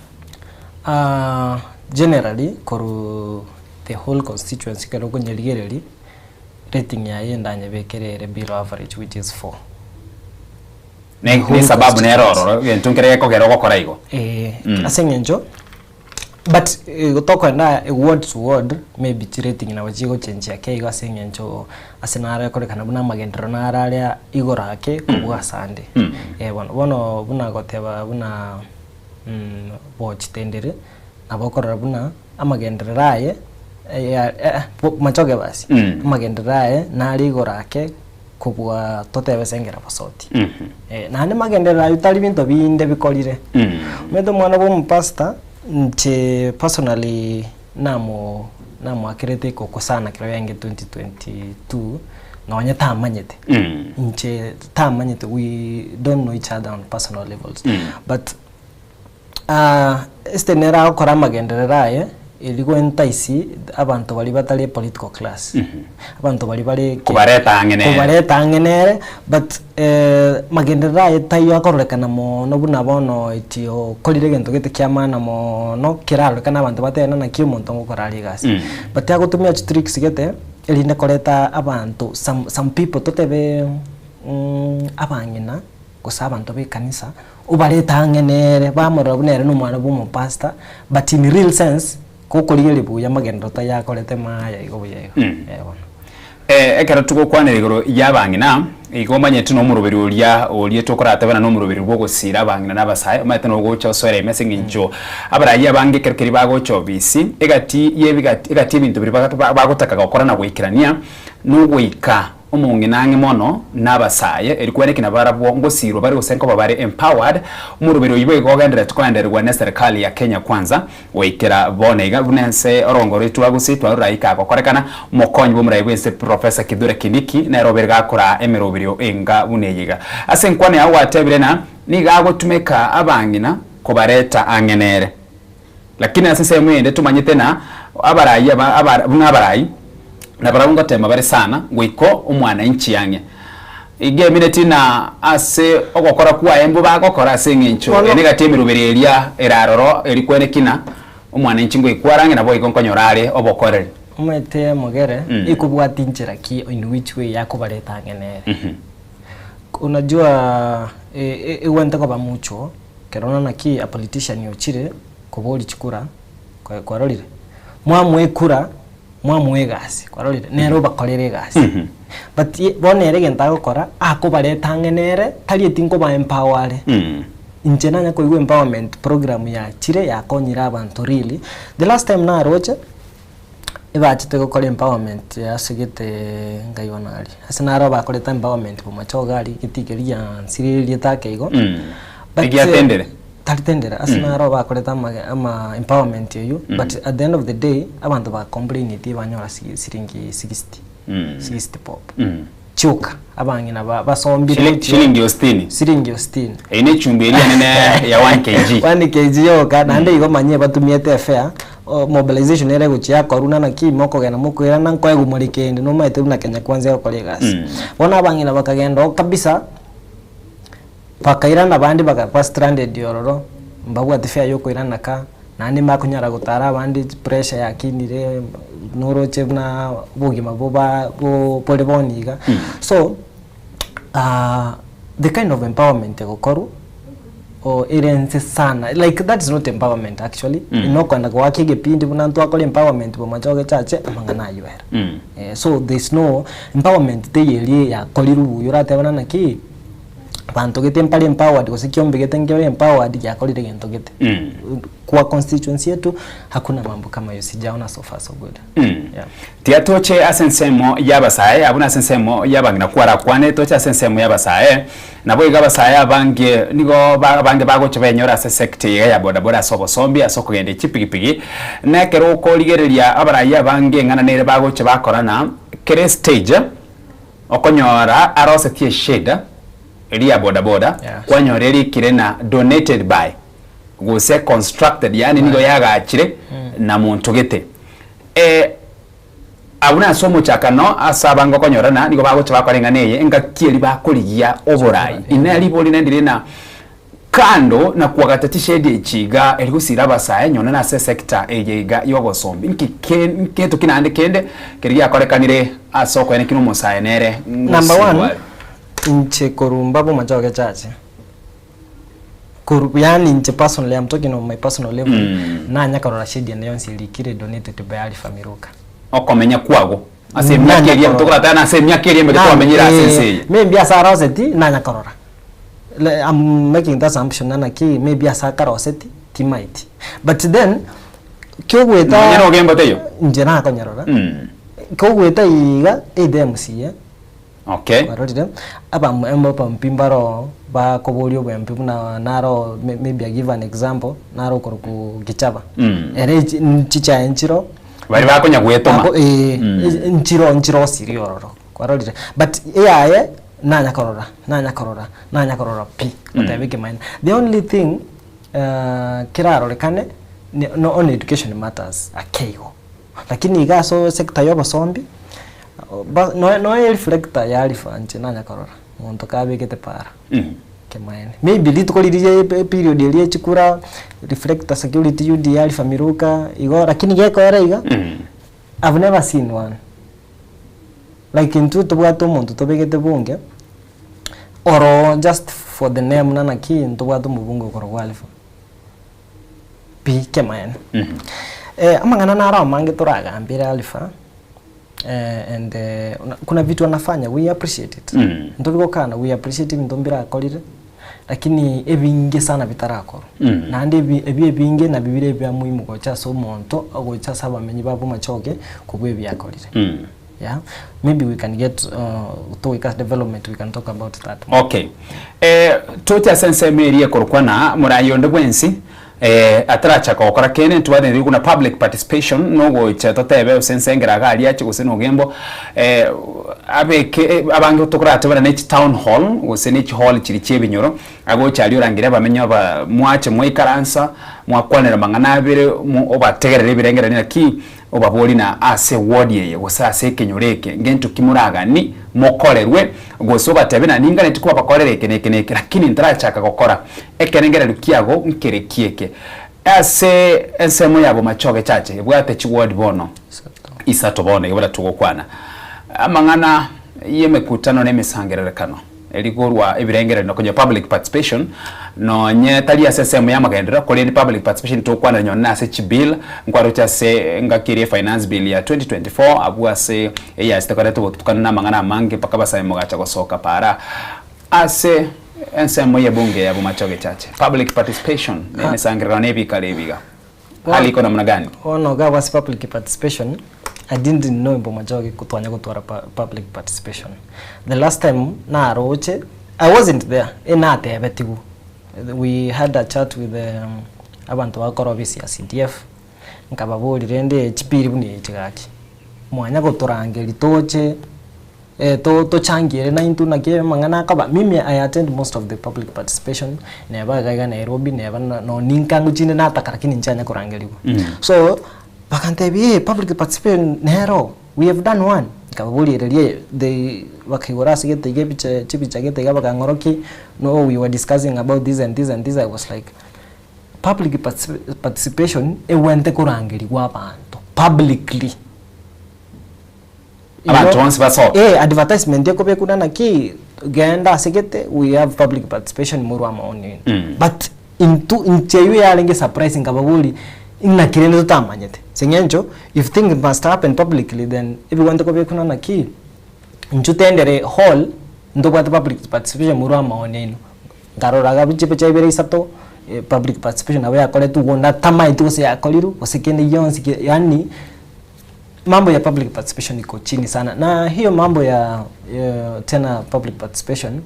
Generally korwa the whole constituency ekero okonyerigereria rating yaye ndanyebekere ere below average which is four. Ne esababu nere ororo egento nkere gekogera ogokora igo. Eeh ase eng'encho but tokoenda ward to ward maybe chirating nabo chigochenjia ake igo ase eng'encho ase naro ekorekana buna amagenderero naro aria igoro ake kobua ase ande. Eh bono bono buna goteba buna bochitendere nabo okorora buna amagenderero aye machoge basi amagenderero aye nare igoro ake kobua totebe ase engero bosoti. Naende magenderero ayio tari binto binde bikorire. Omanyete omwana bwa omopastor, inche personally namo namoakerete ekoko sana ekero yaenge 2022, nonye tamanyete. Inche tamanyete we don't know each other on personal levels. But Esther nere agokora amagenderero aye erio goentaisi abanto baria batari political class, abanto baria bare Kobareta ang'e nere. kobareta ang'e nere but magenderero aye taiyo akororekana mono buna bono eti okorire egento gete kia maana mono kerarorekane abanto batebe naki omonto ngokora are egasi. But agotumia chitricks gete erinde koreta abanto some some people totebe abang'ina gose abanto b'ekanisa, obarete ang'e nere, bamorora buna ere nomwana bw'omopastor, but in real sense, gokorigereria buya amagenderero tayakorete maya igo buya igo. Eh bono. Ekero togokwanera igoro y'abang'ina, igo omanyete nomoroberi oria oria tokoratebana nomoroberi bw'ogosiira abang'ina na abasae, omanyete nogocha osoere ime ase eng'encho abarayia abange ekero keria bagocha obisi, egati y'ebigati egati y'ebinto biria bagotaka gokora na goikerania, nogoika Omong'ina ang'e mono nabasae, erio kweneki nabarabwo ngosiirwa bare gose nkoba bare empowered, omoroberi oyio boigo ogendererete koendererwa neserikali ya Kenya Kwanza goikera bono iga buna ense orongo rwaito rwa Gusii twarora ika gokorekana, omokonyi bw'omorai bw'ense Professor Kithure Kindiki nere obere gakoraa emeroberio enga buna eye iga. Ase enkwana yao gwatebire ng'a nigo agotumeka abang'ina kobareta ang'e nere. Lakini ase ensemo eyende tomanyete na abarai aba aba buna abarai, nabarabwo ngotema bare sana goika omwananchi ang'e. Iga emineti na ase ogokora kwaye mbobe agokora ase eng'encho Bono. ere egati emeroberi eria ere aroro eri kweneki na omwananchi ngoikwa are ang'e naboigo nkonyora are obokoreri. Omanyete omogere, ekobwati nchera ki in which way yakobareta ang'e nere. Unajua. Egwente koba mutual, ekero na naki a politician ochire koboria chikura, kwarorire? Mwamoa ekura, mwamoa egasi, kwarorire? Nere obakorera egasi. But bono ere egento agokora, akobareta ang'e nere, tari eti nkoba empower are. Inche nanya koigwa empowerment program yachire yakonyire abanto really. The last time naroche, ebachete gokora empowerment ase gete nkaigwa nari. Ase naro bakorete empowerment bomachoge aria getiga keria giansire erieta ake igo. But, Egiatendere? Tari tendere, ase naro bakorete ama ama empowerment eywo, but at the end of the day, abanto ba complaineti banyora siringi 60, 60 bob. Chioka, abang'ina ba basombire gochia Shilingi o sitini. Siringi o sitini. Eyio ne echumbi eria enene ya 1 kg. 1 kg yoka, naende igo manyie batumiete efare, mobilization ere egochia yakorwa na naki mokogenda mokoirana nkoegwa more kende nomaete buna Kenya Kwanza egokora egasi. Bono abang'ina bakagenda oo kabisa, bakairana abande bagakwa stranded ororo, mbabwati fare ya okoirana ka, naende mbakonyara gotara abande pressure yakinire noroche buna obogima boba bo bore bono iga. So, the kind of empowerment egokorwa. O ere nse sana like that is not empowerment actually mm. nokwenda goaka egepindi buna ntwakora empowerment bomachoge chache amang'ana aywo ere mm. eh, so there is no empowerment teiyo eria yakorirwe buya oratebana naki banto gete mpare empowered gose kiombe gete nkere empowered giakorire gento gete mm. kwa constituency yetu hakuna mambo kama hiyo sijaona so far so good mm. yeah. Tiga toche ase ensemo y'abasae, abwo nase ensemo y'abang'ina kwarakwane, toche ase ensemo y'abasae. Naboigo abasae abange nigo abange bagocha benyore ase sector eye ya bodaboda ase obosombi, ase okogenda chipigipigi, na ekero okorigereria abarai abange eng'ana nere bagocha bakorana, kera estage okonyora arosetie eshade eria ya bodaboda, kwanyora erikire na donated by gose constructed yaani nigo yagachire na monto gete. Abwo nase omochakano ase abange okonyorana nigo bagocha bakora eng'ana eye engaki eria bakorigia oborai. Inee ribori rinde ndire na kando na koagata chishedi echi iga eri gosira abasae nyone nase esector eye iga y'obosombi nki ke nketo ki naende kende keria giakorekanire ase okoenekia nomosae nere Number ngosirwa one, are. inche korwa mbabe omochoge chache. Korwa yaani inche personally I'm talking on my personal level, nanya korora shade ende yonsi erikire donated by Alpha Miruka. Okomenya kwago ase emiaka eria tokoratana ase emiaka eria emeke twamenyire ase ense eye. Maybe ase aroseti nanya korora. I'm making that assumption ng'a naki maybe ase akaroseti timaeti. But then kiogoeta Nonya nogembo teiyo? Inche nakonyerora. Kiogoeta iga either MCA. Okay. Kwarorire, abam abampi mbaro bakoboria obwempi buna naro may maybe I give an example, naro okorokwa Gichaba. Ere echi nchichaye nchiro, Baria bakonya gwetoma. bako eh, nchiro nchirosirie ororo, kwarorire. But eyaye, nanya korora, nanya korora, nanya korora pi, goteba ekemaene. The only thing kerarorekane, ne no on education matters ake igo. Lakini iga ase sector ya obosombi, ba noe noe reflector ya rifa inche nanya korora, monto kabegete para, kemaene. Maybe rituko riria ria eperiod eria ya chikura, reflector security UD ya rifa miruka, igo lakini gekoera iga, I've never seen one. Like intwe tobwate omonto tobegete bunge, oro just for the name na naki, ntobwate omobunge okorokwa Alpha. Pi kemaene. Amang'ana naro amange toragambere Alpha and kuna vitu anafanya we appreciate it. Ntobigokana we appreciate ebinto mbirakorire lakini ebinge sana bitarakorwa. Naende ebi ebi ebinge nabio bire ebia muhimu gocha ase omonto ogocha ase abamenyi ba Bomachoge kobua ebiakorire. Yeah, maybe we can get togoika ase development we can talk about that more. Okay. Eh, toche ase ensemo eria ekorokwa na morayi onde bwensi eh, atarachaka gokora kende ntobwate buna public participation nogocha totebe gose ensengera iga aria ache gose nogembo eh, abeke eh, abange tokoratebana ne chitown hall gose ne chihall chiria chia ebinyoro agocha aria orangere abamenyi aba mwache mwaikaransa mwakwanera amang'ana abere mo obategerere ebirengererio naki Obaborie na ase eward eye, gose ase ekenyoro eke, ngento ki moragani mokorerwe, gose obatebie na ninganeti kobakorera eke na eke na eke, lakini ntarachaka gokora ekerengererio kiago nkere ki eke. Ase ensemo ya Bomachoge Church ebwate chiward bono isato bono iga buna togokwana. Amang'ana y'emekutano na emesangererekano. Rikorwa ebirengererio na konya public participation nonye tari ase ensemo ya amagenderero korende public participation tokwanera nonye na ase chibill nkwaroche ase engaki eria efinance bill ya 2024 abwo ase eyasete koreta obotutukanu na amang'ana amange mpaka abasae mogacha gosoka para ase ensemo ye bunge ya Bomachoge Chache public participation na emesangererano na ebikaro ebi iga hali iko namna gani? Bono iga ase public participation I didn't know Bomachoge twanya gotwara public participation. The last time naroche, I wasn't there, eh natebetigwe, we had a chat with abanto bagokora ofisi ya CDF, nkababoria rende chipiri buna echi gaki, mwanya gotorangeria toche tochangiere naintwe naki amang'ana akoba, mimi I attend most of the public participation, neba iga iga Nairobi, neba nonye nkango chinde nataka lakini nchianya korangerigwa. So, bakantebia eh public participation nero. We have done one, nkababoria riria they bakaigora ase gete iga ebicha chibicha gete iga bakang'orokia, no we were discussing about this and this and this, I was like public participation egwente korangerigwa abanto publicly. You Abanto know, bonsi basoke. eh, advertisement ekobekwa na naki, genda ase gete we have public participation morwe amaoni aino. But Intwe inche eyio yarenge surprise nkababoria inaki rende totamanyete ase eng'encho if things must happen publicly then ebigwente kobekuna naki inchuo tendere hall ntobwate public participation morwe amaoni aino nkarora iga chipicha ibere isato public participation nabo yakoretwe igo natamaeti gose yakorirwe gose kende gionsi ke yaani mambo ya public participation iko chini sana na hiyo mambo ya tena public participation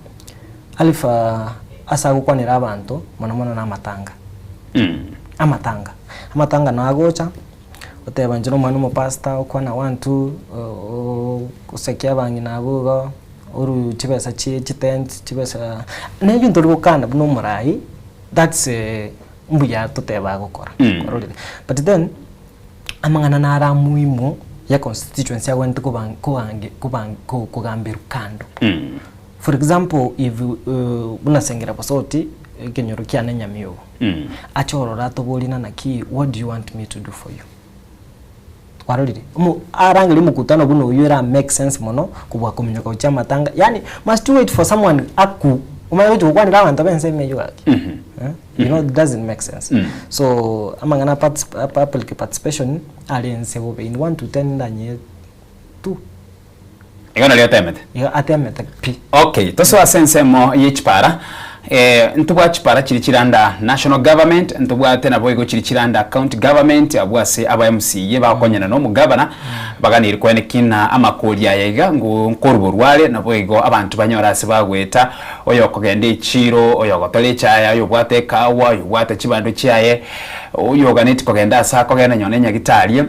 Alifa ase agokwanera abanto mono mono na amatanga. Amatanga. Amatanga nao agocha, oteba inche nomwana omopastor, okwana one two, osekia abang'ina abwo igo, orue chibesa chie chitent, chibesa, na ebinto tori gokana buna omorai, that's mbuya toteba agokora, kwarorire. But then, amang'ana naro amuhimu ya constituency agwenerete koba kogange koba kogamberwa kando. For example if buna Sengera Bosoti ekenyoro kiane Nyamiobo, ache ororo atoborie nana ki what do you want me to do for you? Kwarorire? Omo arangerie omokutano buna oyio era make sense mono kobua kominyoka gochia amatanga yaani must you wait for someone aku omanye gochia gokwanera abanto ba ensemo eyio gaki eh you know it doesn't make sense. So amang'ana a particip public participation are inse bobe in one to ten ndanyee two. Igo nario atemete. Igo atemete pi. Okay, tosoe ase ensemo ye chipara, eh, ntobwate chipara chiria chire under national government, ntobwate naboigo chiria chire under county government, abwo ase aba MCA bagokonyana na omogavana, baganeirie koene ki na amakori aya iga ngo nkoruborwa are, naboigo abanto banyore ase bagoeta, oyokogenda echiro, oyogotora echae, oyobwate ekawa, oyobwate chibando chiaye, Oyoganeti kogenda ase akogenda nyone nyagitari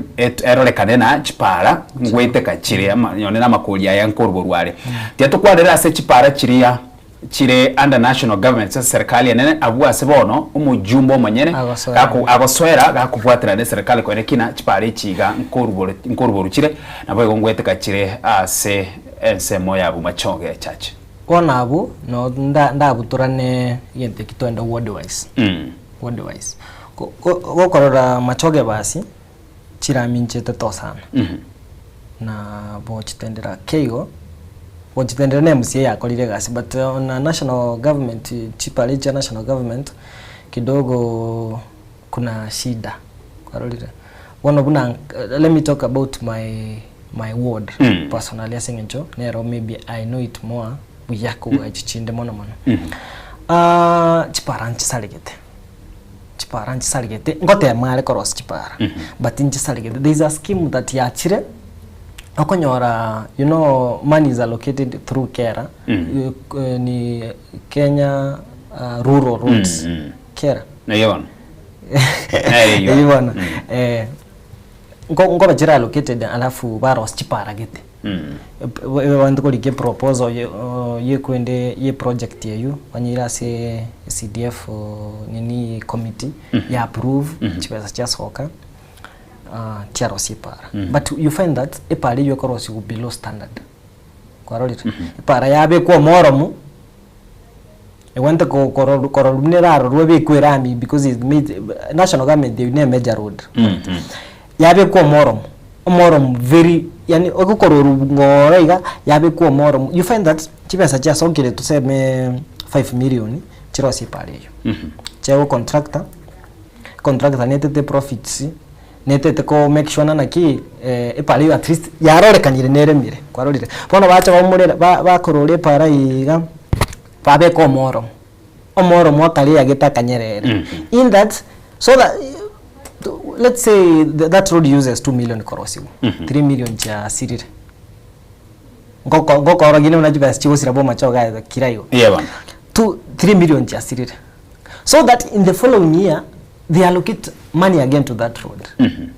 erorekane na chipara ngweteka chire ama nyone namakori aya nkoruborwa are. Tiga tokwanere ase chipara chiria chire under national government ase serikali enene abwo ase bono omojumbe omonyene gaku agosoera gakobwaterana ne serikali koene kina chipara echi iga nkorubore nkoruboru chire naboigo ngweteka chire ase ensemo ya Bomachoge Church. Bono abwo no nda ndabutorane egento eki twende ward wise. Ward wise. Go- go- Gokorora machoge basi, chiraminchete to sana. Na bochitendera ake igo, bochitendera na MCA yakorire egasi but on a national government chipara chia national government, kidogo kuna shida, kwarorire. Bono buna let me talk about my my ward personally ase eng'encho nero maybe I know it more buya kobua echi chinde mono mono. Chipara nchisaregete, chipara nchisaregete, ngotema are korosia chipara, but nchisaregete. There is a scheme that yachire, okonyora you know money is allocated through KERA, ni Kenya Rural Roads, KERA. Naiyo bono. Eyio. Eyio bono. Nko nkoba chire allocated alafu barosia chipara gete. Ebabwate korika eproposal ye yekwende ye project eywo, banyeire ase CDF nini committee, ya approve, chibesa chiasoka, chiarosia epara. But you find that epara eywo ekorosiwa below standard, kwarorire? Epara yabekwa omoromo, egwente ko- koror kororwa buna erarorwe ebekwe erami because it made national government eywo ne major road. Yabekwa omoromo, omoromo very. yaani ogokororwa ng'ora iga, yabekwa omoro, you find that chibesa chiasokire tuseme 5 million, chirosie epara eywo. Chiaye contractor, contractor netete profits, netete ko make sure ng'a naki epara eywo at least yarorekanire neremire, kwarorire. Bono bacha baumorera ba bakorora epara iga, babeka omoro, omoro mwakare yagete akanyerere, in that so that let's say that road uses 2 million korosiwa, 3 million chiasirire. Ngoko ngokorogia buna chibesa chigosira bomachoge aye kira igo. Eeh bono. 2 3 million chiasirire. So that in the following year they allocate money again to that road.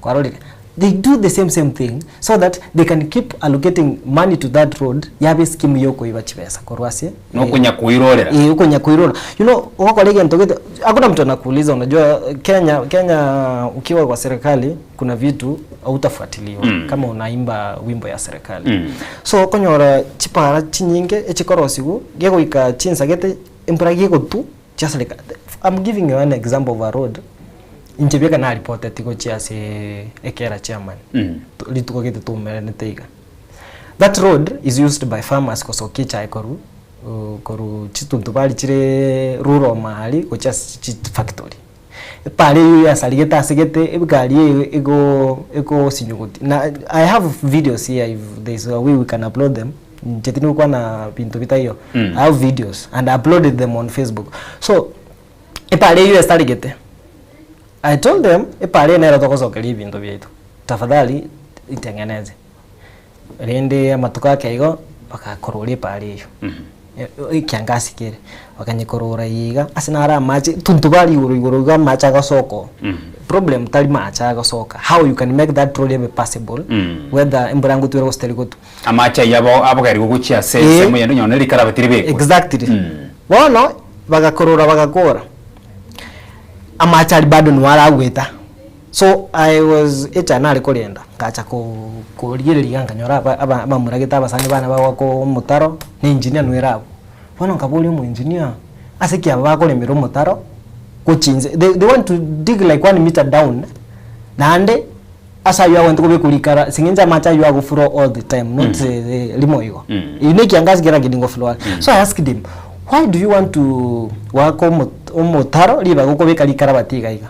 Kwarorire? They do the same same thing so that they can keep allocating money to that road yabe scheme yokoiba chibesa korwa ase Nokonya koirorera. Eh, okonya koirora. You know, ogokora egento gete hakuna mtu anakuuliza unajua Kenya Kenya ukiwa kwa serikali kuna vitu hautafuatiliwa kama unaimba wimbo ya serikali. So okonyora chipara chinyinge echikorosiwu gegoika chinsa gete embura gegotu chiasareka. I'm giving you an example of a road inche bieka naripoteti gochia ase ekera chairman rituko gete twaumeranete iga. That road is used by farmers gosokia echae korwa korwa chituntubari chire rural mahali gochia ase chifactory. Epara eywo yasarigete ase gete egari eye ego egosinyuguti na I have videos here if there is a way we can upload them inche tindi gokwana binto bitaiyo I have videos and I uploaded them on Facebook so epara eywo esarigete I told them epara eye nero togosokeria ebinto biaito tafadhali itengeneze rende amatuko ake igo bagakorora epara eywo ekiangasi kere bakanyekorora iga ase naro amache tuntubari igoro igoro iga amache agosoka oo. Problem tari mache agosoka how you can make that road ebe passable whether embura ngotwere gose teri gotwa. Amache ayio abo abogerigwe gochia ase Eh. ensemo yende onye rikaraba tiribekwa. Exactly. Bono bagakorora bagakora amache aria bado nigo aragweta so I was echa nare korenda ngacha ko korigereria iga nkanyora aba aba abamura gete abasani bane bagoaka omotaro na engineer nwere abwo. Bono nkaboria omoengineer ase ki aba bakoremera omotaro gochia inse they they want to dig like one meter down naende ase aywo agwenerete kobekwa rikara ase eng'encho amache aywo agoflow all the time not rimo igo. Eywo na ekiangasi kera kende ngoflow are. So I asked him why do you want to goaka omo omotaro ribaga okobeka rikarabati iga iga.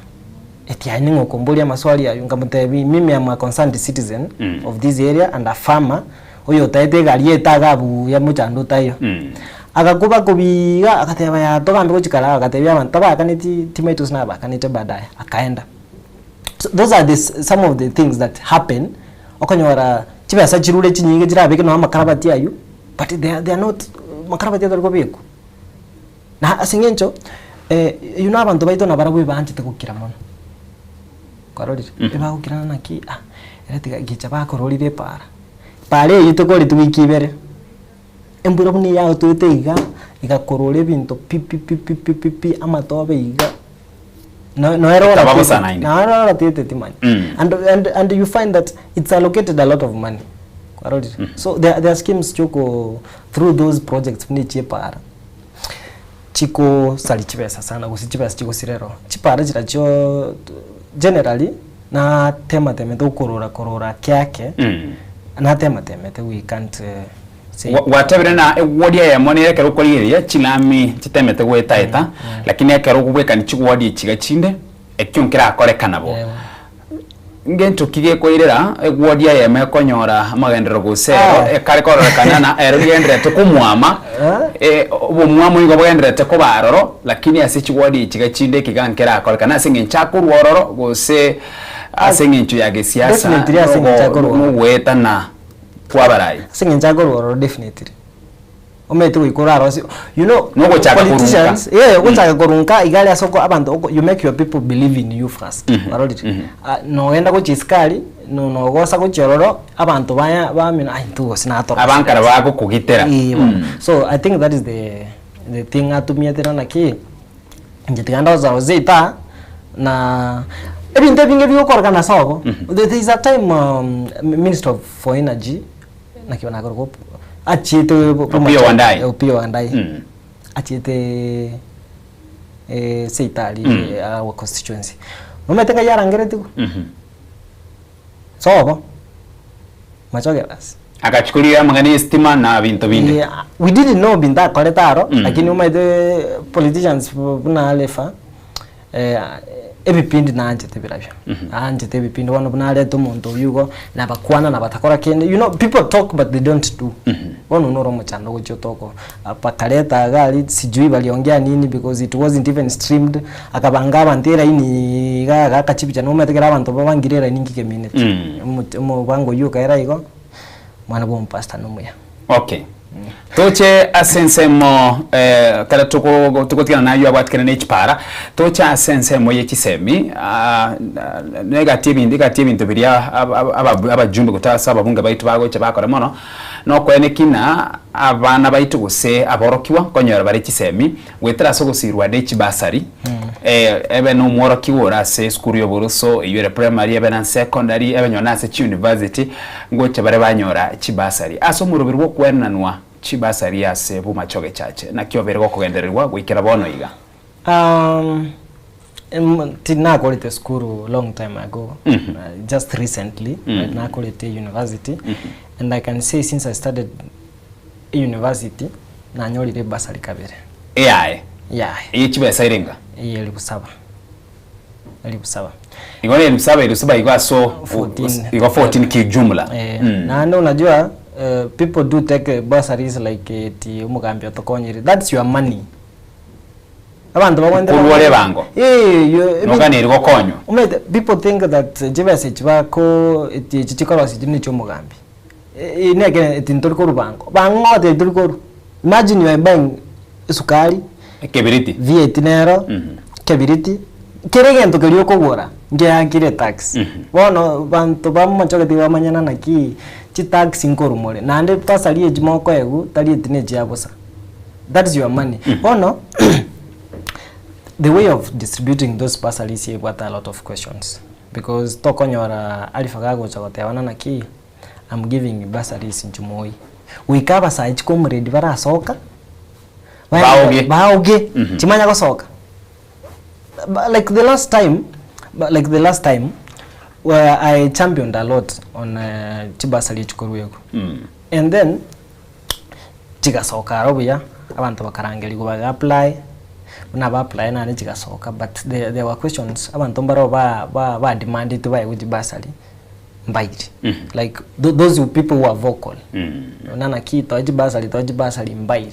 Eti aye ning'o okomboria amaswali aywo nkamotebia mimi am a concerned citizen of this area and a farmer oyo otaete egari yaito iga buya mochando otaiyo. Agakuba kobi iga agateba yaya togambe gochia kare agatebia abanto tabakaneti timaeti gose nabakanete baadaye akaenda. So those are the some of the things that happen okonyora chibesa chirure chinyinge chirabeke nonye amakarabati aywo but they are they are not makarabati atari kobekwa. Na ase eng'encho you know abanto baito nabarabwo ebaanchete gokira mono, kwarorire? Ebagokira naki ah, ere tiga gicha bakororire epaara, epaara eyio tekoreti wiki ibere, embura buna eyagotwete iga, egakorora ebinto pi pi pi pi pi pi pi amatobe iga, no noero Ekaba bosa naende. noero oratete timanya. And and and you find that it's allocated a lot of money, kwarorire? So there there are schemes chioko through those projects buna echia epaara. Chikosaria chibesa sana gose chibesa chigosira ero. Chipara chirachio generally natematemete okorora korora ake ake, natematemete we can't say. Gwatebire na ewodi eyemo nere ekero okorigereria chilami chitemete goetaeta, lakini ekero okobwekania chiwodi echi iga chinde, ekio nkerakorekana bo. Ngento ki gekoirera ewodi eyemo ekonyora amagenderero gose ero ekare kororekana na ero rigendererete komwama, obomwamu nigo bogendererete koba aroro, lakini ase chiwodi echi iga chinde ekiga nkerakorekana ase eng'encho akorwa ororo gose ase eng'encho ya gesiasa Definitely ase eng'encho akorwa ororo. nogoetana kw'abarai. Ase eng'encho akorwa ororo definitely. Omanyete goika orarosie you know Nogochaka korunka. politicians yeah ogochaka korunka iga aria ase oko abanto oko you make your people believe in you first kwarorire Ah nogenda gochia isiko aria no nogosa gochia ororo abanto baya bamina aye intwe gose natorosie Abankara bagokogitera. Eeh bono so I think that is the the thing atumiete na naki inche tiga ndosa gose ita na ebinto ebinge bigokorekana ase obo there is a time minister of for energy Naki bono akorokwa Op- achiete Opiyo Wandayi. Opiyo Wandayi. Mm. Achiete seito aria our constituency. Nomanyete ng'ai arangeretigwe? Mhm. Sobo. Machoge basi. Agachukuria amang'ana y'esitima na binto binde. Yeah, we didn't know binto akorete aro, lakini omanyete politicians buna Alifa, eh, ebipindi naanchete birabio. Aanchete ebipindi bono buna arete omonto oyio igo, nabakwana nabatakora kende, you know people talk but they don't do. Bono noro omochando ogochia otoko, bakareta iga aria sijui baliongea nini because it wasn't even streamed, akabanga abanto eraini iga agaka chipicha nomanyete ekero abanto babangire eraini nki kemineti. Omoch omobango oyio okaera igo, omwana bwa omopastor nomuya. Okay. Toche ase ensemo eh, kare togo togotigana naywo abwatikane ne chipara, toche ase ensemo ye chisemi ah, na egati ebinto egati ebinto biria aba aba abajumbe gose ase ababunge baito bagocha bakora mono, nokoeneki ng'a abana baito gose aborokigwa nkonyora bare chisemi goetera ase ogosirwa ne chibasari, ebe na omworokigwa ore ase esukuru ya oboroso eywo ere primary ebe na secondary ebe nonye na ase chiuniversity ngocha bare banyora chibasari. Ase omoroberi bwa okwenanwa chibasari ase Bomachoge Church naki obeire gokogendererwa goikera bono iga? Tinakorete esukuru long time ago, just recently nakorete university and I can say since I started University nanyorire ebasari kabere. Eyaye. Yaye. Eye chibesa ere enga? Eye elifu saba. Elifu saba. Igo ne elifu saba elifu saba igo aso 14. igo 14 kijumla. Eh, naende unajua eh, people do take bursaries like eti omogambi otokonyire. That's your money. Abanto bagwente Korwa ore ebango. Eh, you- Noganeri gokonywa. Omanyete, people think that chibesa echi bako eti echi chikorosia chiri ne chiomogambi. Inee eti ntori korwa bango? Bang'o gotebia tori korwa? Imagine you are buying esukari, Ekebiriti. V8 nero, kebiriti, kera egento keria okogora ngeakire etax. Bono banto bamochogeti bamanyana naki chitax nkorwa more, naende bursary echi mokoegwa tari eti ne chia bosa, that is your money. Bono the way of distributing those bursaries ebwate a lot of questions because tokonyora Alpha gagocha gotebana naki. I'm giving you bursaries inche moi. Goika abasae chikomrade barasoka, Baoge. baoge, chimanya gosoka. Ba- Like the last time, ba- like the last time, where I championed a lot on uh, chibasari echikorwegwa. And then, chigasoka aro buya, abanto bakarangerigwa baga apply, buna ba apply naende chigasoka, but there, there were questions, abanto mbaro ba, ba, ba demandete baegwe chibasari, mbairi like tho- those people who are vocal ona naki toe chibasari toe chibasari mbairi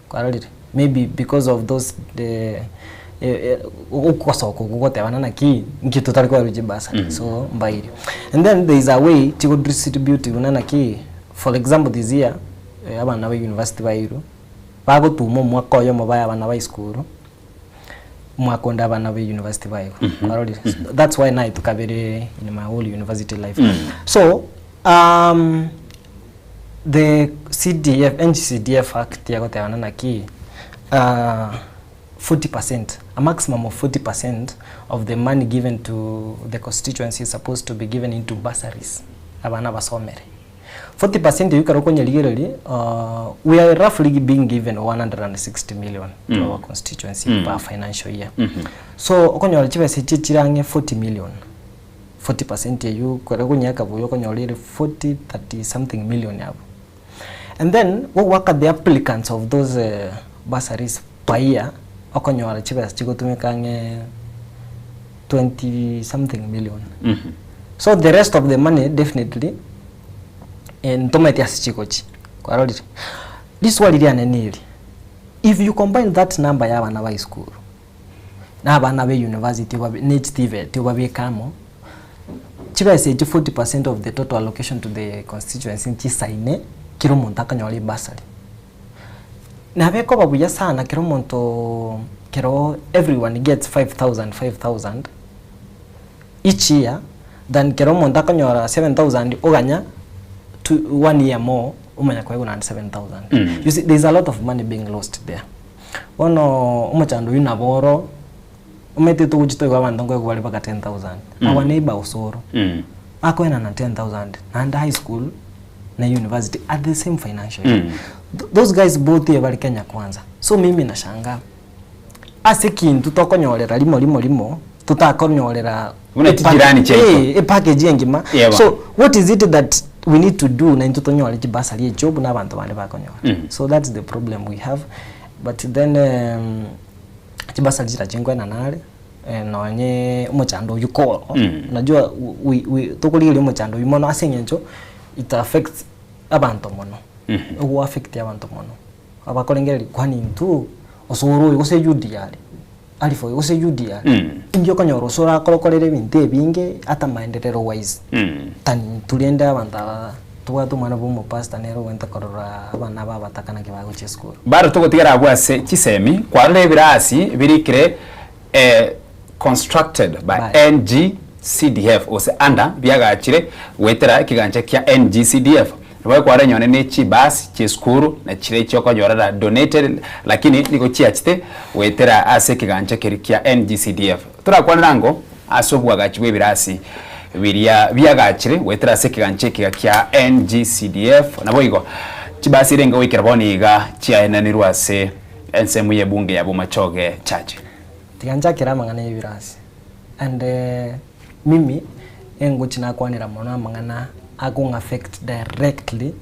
kwarorire maybe because of those the eh, eh, ogosoka okwo gotebana naki nki totari koerwa chibasari so mbairi and then there is a way chigo distribute buna naki for example this year eh, abana ba university bairwe bagotuma omwaka oyomo baye abana ba esukuru Omwaka onde abana be university baigwa. Kwarorire? That's why naye tukabere in my whole university life. So, um, the CDF, NGCDF Act yagotebana naki uh, 40%, a maximum of 40% of the money given to the constituency is supposed to be given into bursaries abana basomere. 40% eyio ekero okonyerigereria uh, we are roughly being given 160 million to our constituency per financial year. So okonyora chibesa echi chire ang'e 40 million 40% eyio ekero okonyeka buya okonyora ere 40 30 something million abwo. And then gogoaka the applicants of those uh, bursaries per year okonyora chibesa chigotumeka ang'e 20 something million. So the rest of the money definitely eh, ntomaeti ase chigochi kwarorire riswali riane neri if you combine that number ya abana ba esukuru na abana ba university obabe ne chitivet obabeke amo chibesa echi 40% of the total allocation to the constituency nchisaine kera omonto akanyora ebursary Nabo ekoba buya sana kera omonto kero everyone gets 5000 5000 each year than kero omonto akonyora 7000 oganya two one year more omanya koegwa naende 7000 you see there is a lot of money being lost there. Bono omochando oyio nabo oro omanyete togochia toigwe abanto nkoegwa bare mpaka 10000 our neighbour Osoro akoenana 10000 naende high school na university at the same financial year. Those guys both bari Kenya kwanza. So mimi nashangaa ase kintu tokonyorera rimo rimo rimo totakonyorera Buna epa- chijirani chiaito. Eh, epackage engima Yeba. so what is it that we need to do naintwe tonyore chibasari echio buna abanto bande bakonyora. So that's the problem we have but then chibasari chiria nkoenana are nonye omochando oyio koro unajua we we tokorigereria omochando oyio mono ase eng'encho it affects abanto mono, ogo affect abanto mono. Abakorengereria kwani intwe osoro oyo gose Judy are, Alifa oyo gose Judy are, inki okonyora osoro akorokorera ebinto ebinge ata maenderero wise than intwe rende abanto aba tobwate omwana bwa omopastor nere ogwente korora abana aba abataka naki bagochia esukuru. Bado togotigara abwo ase chisemi, kwarora ebirasi birikire constructed by NGCDF gose under biagachire goetera ekegancha kia NGCDF. Nabo ekwarora nyone ne chibus chie esukuru na chiria chiokonyorera donated lakini nigo chiachete goetera ase ekegancha keria kia NGCDF. Torakwanera ango ase obwagachi bwa ebirasi biria biagachire goetera ase ekegancha ekiga kia NGCDF. Naboigo chibasi erenge goikera bono iga chiaenanirwe ase ensemo y'ebunge ya Bomachoge Church. Tiga nchakere amang'ana y'ebirasi and mimi engochi nakwanera mono amang'ana akong'a affect directly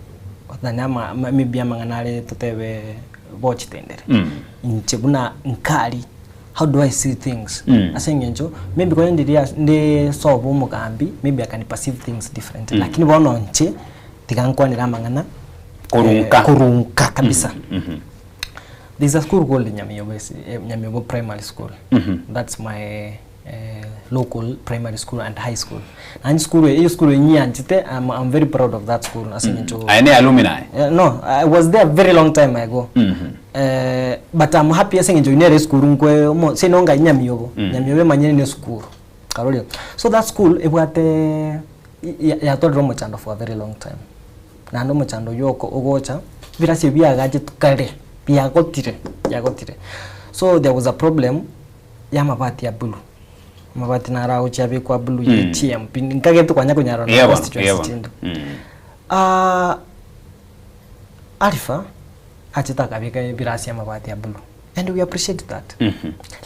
than ama maybe amang'ana are totebe bochitendere. Inche buna nkari how do I see things ase eng'encho maybe konya ndiria ndi sobo omogambi maybe I can perceive things differently lakini bono inche tiga nkwanere amang'ana Korunka. korunka kabisa. There's a school called Nyamiobo, Nyamiobo Primary School. That's my local primary school and high school. And school, iyo school nyianchite, I'm, I'm very proud of that school. Ase eng'encho- Aye ne alumni. No, I was there very long time ago. But I'm happy ase eng'encho nere esukuru nkwe omo sinonga Nyamiobo. Nyamiobo emanyire ne esukuru. Karorire. So that school ebwate yatwarire omochando for a very long time. Naende omochando oyio oko ogocha, ebirasi ebi biagachetwe kare, biagotire, biagotire. So there was a problem ya amabati ya blue, amabati naro agochia abekwa blue ya TMP, nkagete kwanya konyarora na Eya bono, constituency eya bono. chinde. Ah, Alpha achete akabeka ebirasi amabati ya blue and we appreciate that.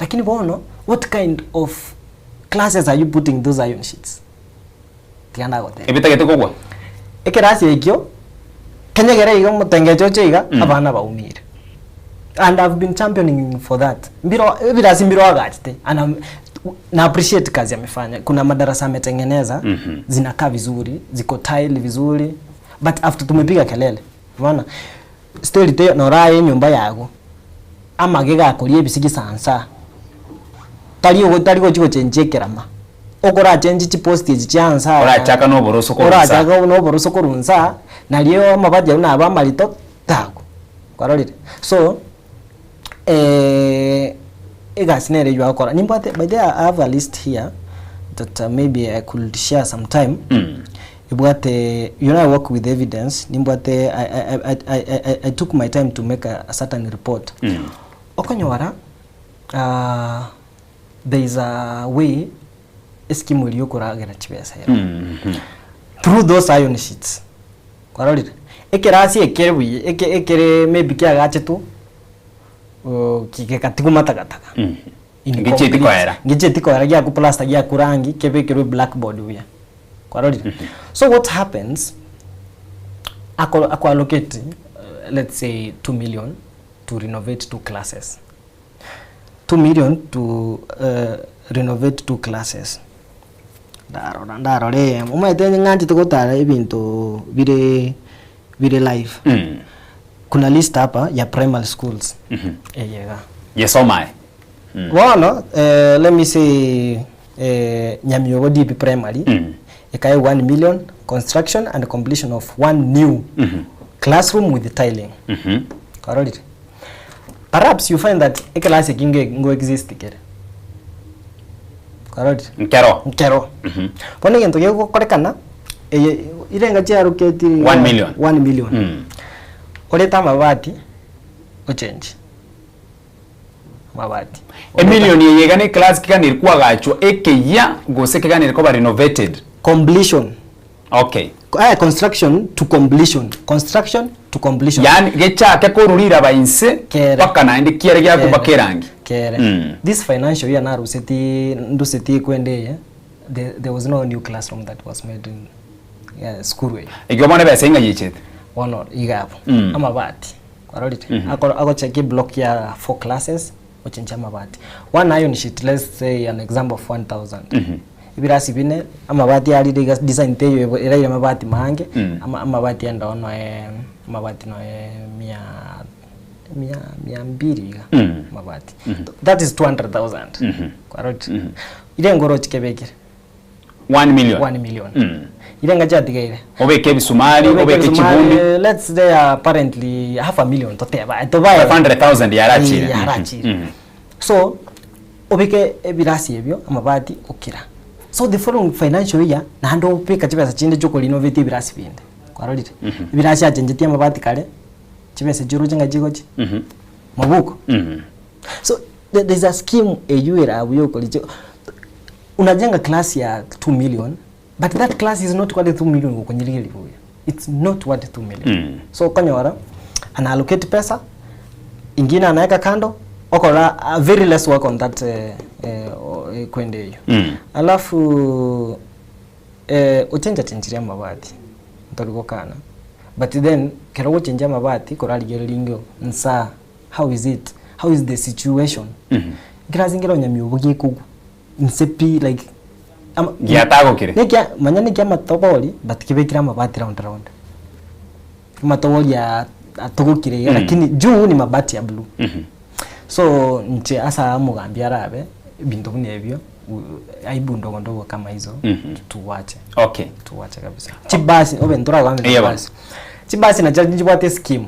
Lakini bono, what kind of classes are you putting those iron sheets? Tiga ndagotebia. Ebitagete kogwa? Ekerasi ekio, kenyegere iga omotengecho oche iga, abana baumire. And I've been championing for that. Mbiro, ebirasi mbiro agachete. And I'm, na appreciate kazi amefanya. Kuna madarasa ametengeneza, zinakaa vizuri, ziko tile vizuri. But after tumepiga kelele, unaona? Still te noraye nyumba yago. Amage gakoria ebisigi sansa. Tari ogo tari gochi gochenjia ekerama. Okorachenji chipost echi chia nsa. Orachaka na oboroso korwa nsa. Orachaka na oboroso korwa nsa, nario amabati ayio nabo amarito tago. Kwarorire? So, egasi nere eywo agokora. Nimbwate, by the way I have a list here that maybe I could share sometime. Ebwate, you know I work with evidence, nimbwate I, I, I, I, I, I took my time to make a, a certain report. Okonyora, there is a way eskimu eria okoragera chibesa ero. Through those iron sheets. Kwarorire? Ekerasi ekere buya, eke ekere maybe kiagachetwe, gegatigwa matagataka. Ngichieti Incomplete. koera. Ngichieti koera giaku plaster giaku rangi kebekerwe blackboard buya. Kwarorire? So what happens, ako, ako allocate, let's say 2 million to renovate 2 classes. 2 million to renovate 2 classes. Ndarora, ndarora eyemo. Omanyete ng'anchete gotara ebinto bire bire live. Kuna list hapa ya primary schools. Eyega. Yesomae. Bono, let me say Nyamiobo DP Primary. Ekae 1 million construction and completion of 1 new classroom with tiling. Karorire. Perhaps you find that a class kinge ngo exist kere. Karorire. Nkero. Nkero. Bono egento gegokorekana eye irenga chiaroketi 1 million. 1 million. Oreta amabati ochange. Mabati. Emilion eye ne class kiganir kwagachwa ekeya gose kiganir koba renovated. Completion. Okay. Construction to completion. Construction to completion. Yani gechake korurira bainse paka naende kiere gya kuba kerangi. Kere. This financial year naruseti nduseti kwende ye. There, there was no new classroom that was made in. Esukuru eye. Igo bono ebesa ing'a yichete. Bono iga abwo. Amabati. Kwarorire? Mhm. Agocheki eblock ya four classes, ochenche amabati. One iron sheet let's say an example of 1000. Ebirasi bine, amabati arire iga design teiyo eraire amabati maange, amabati ende oo noe amabati noe mia mia mia mbili iga amabati. That is 200,000. Kwarorire? Ire ngoro chikebekire. 1 million. 1 million. Ire chiatigaire. Obeke ebisumari, obeke chibundi. Let's say apparently half a million toteba. Tobae. 500,000 yarachire. Yarachire. So obeke ebirasi ebio amabati okira. So the following financial year naende obeka chibesa chinde chiokorenovate ebirasi binde. Kwarorire? Ebirasi achengetie amabati kare chibesa chiroche ng'a chigochi mabuko. So there's a scheme eywo ere abwo yokoriche unajenga class ya 2 million but that class is not worth 2 million gokonyerigeria buya. It's not worth 2 million. So okonyora ana allocate pesa ingine anaweka kando okora uh, very less work on that eh, eh, eh, kwende eyo. Alafu eh, ochenja chenchirie amabati ntori gokana but then kero ogochenjia amabati korarigereria ingeo nsa how is it how is the situation ekero nkere onyamia obo gekogwa inse pi like ama Giatagokire. nekia manya nekia amatobori but kebekire amabati round round amatobori aa atogokire iga lakini juu ni mabati ya blue so inche ase omogambi arabe ebinto buna ebio aibu ndogo ndogo kama hizo tuwache tuwache kabisa chibasi obe ntoragambe Eya bono. chibasi chibasi nachirochio nchibwate escheme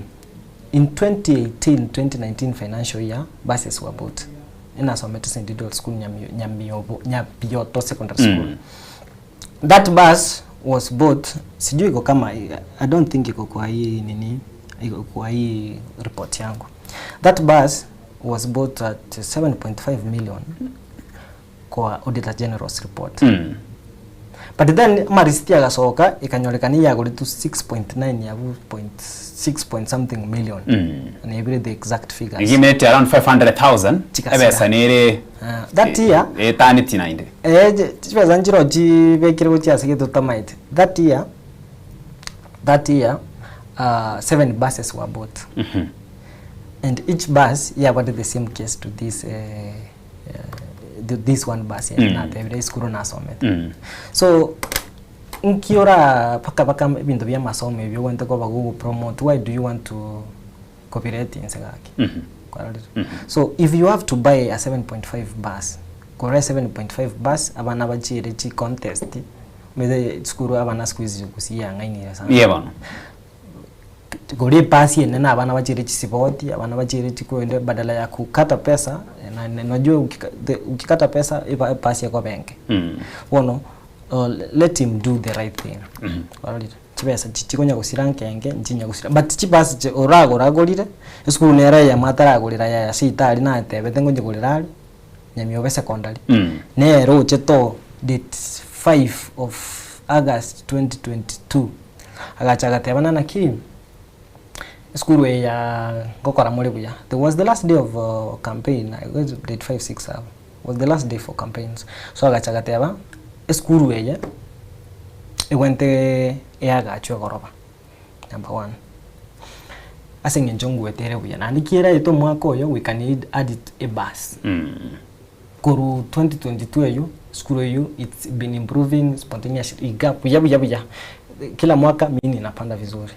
In 2018 2019 financial year buses were bought enasomete St Didwell School Nyamio, Nyamiobo, Nyabioto Secondary School That bus was bought sijui iko kama I don't think iko kwa hii nini iko kwa hii report yangu that bus was bought at 7.5 million kwa Auditor General's report But then amarisiti agasoka ekanyorekana eyagoretwe 6.9 yabu point 6 point something million nebire the exact figures. Iga emineti around 500,000 Chigasira. ebesa nere Ah, that year etaneti naende. eh, chibesa nchiro chibekire gochia ase gento totamaete that year that year uh, seven buses were bought and each bus yabwate the same case to this uh, this one bus mm. Natebire esukuru nasomete so nki ora paka paka ebinto bia amasomo ebio ogwente koba gogo promote why do you want to copyright inse gaki kwarorire so if you have to buy a 7.5 bus kora 7.5 bus abana bachiire chi contest omanyete esukuru abana siku hizi gusii yang'ainire sana Iye bono. Gora epasi enene abana bachere chisipoti, abana bachere chikwende badala ya kukata pesa na na unajua ukika, the, ukikata pesa eba epasi ekoba enke. Bono uh, let him do the right thing. Kwarorire chibesa chi chikonya gosira nkenge nchinya gosira but chibasi chi oragora agorire esukuru nere eyemo ataragorera yaya seita aria natebete ngonye gorera aria Nyamiobe secondary nere ochete oo date 5 of August 2022 Agacha agateba, Naki esukuru eye ya ngokora more buya. There was the last day of uh, campaign, I guess date 5 6 abo. Was the last day for campaigns. So agacha agateba esukuru eye egwente eagachwe egoroba. Number one. Ase eng'encho ngwete ere buya. Naende ki eraete omwaka oyo we can add it a bus. Korwa 2022 eywo, esukuru eywo it's been improving spontaneously iga buya buya buya, kila mwaka mean inapanda vizuri.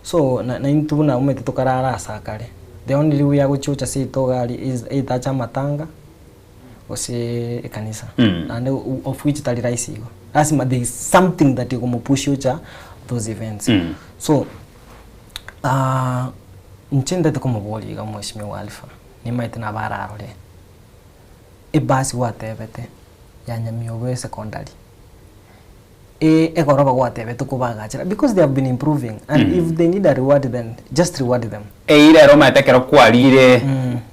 So na naintwe buna omanyete tokarara ase akare, the only way agochia gocha seito iga aria is either ache amatanga gose ekanisa. Naende of which tari rahisi igo, lasima there is something that ekomopush ocha those events. So inche ntagete komoboria iga omweshimiwa Alpha, nimanyete nabo ararore. Ebasi gwatebete ya Nyamiobo Secondary e egoroba gwatebete kobagachera because they have been improving and if they need a reward then just reward them. Eira ere omanyete ekero kwarire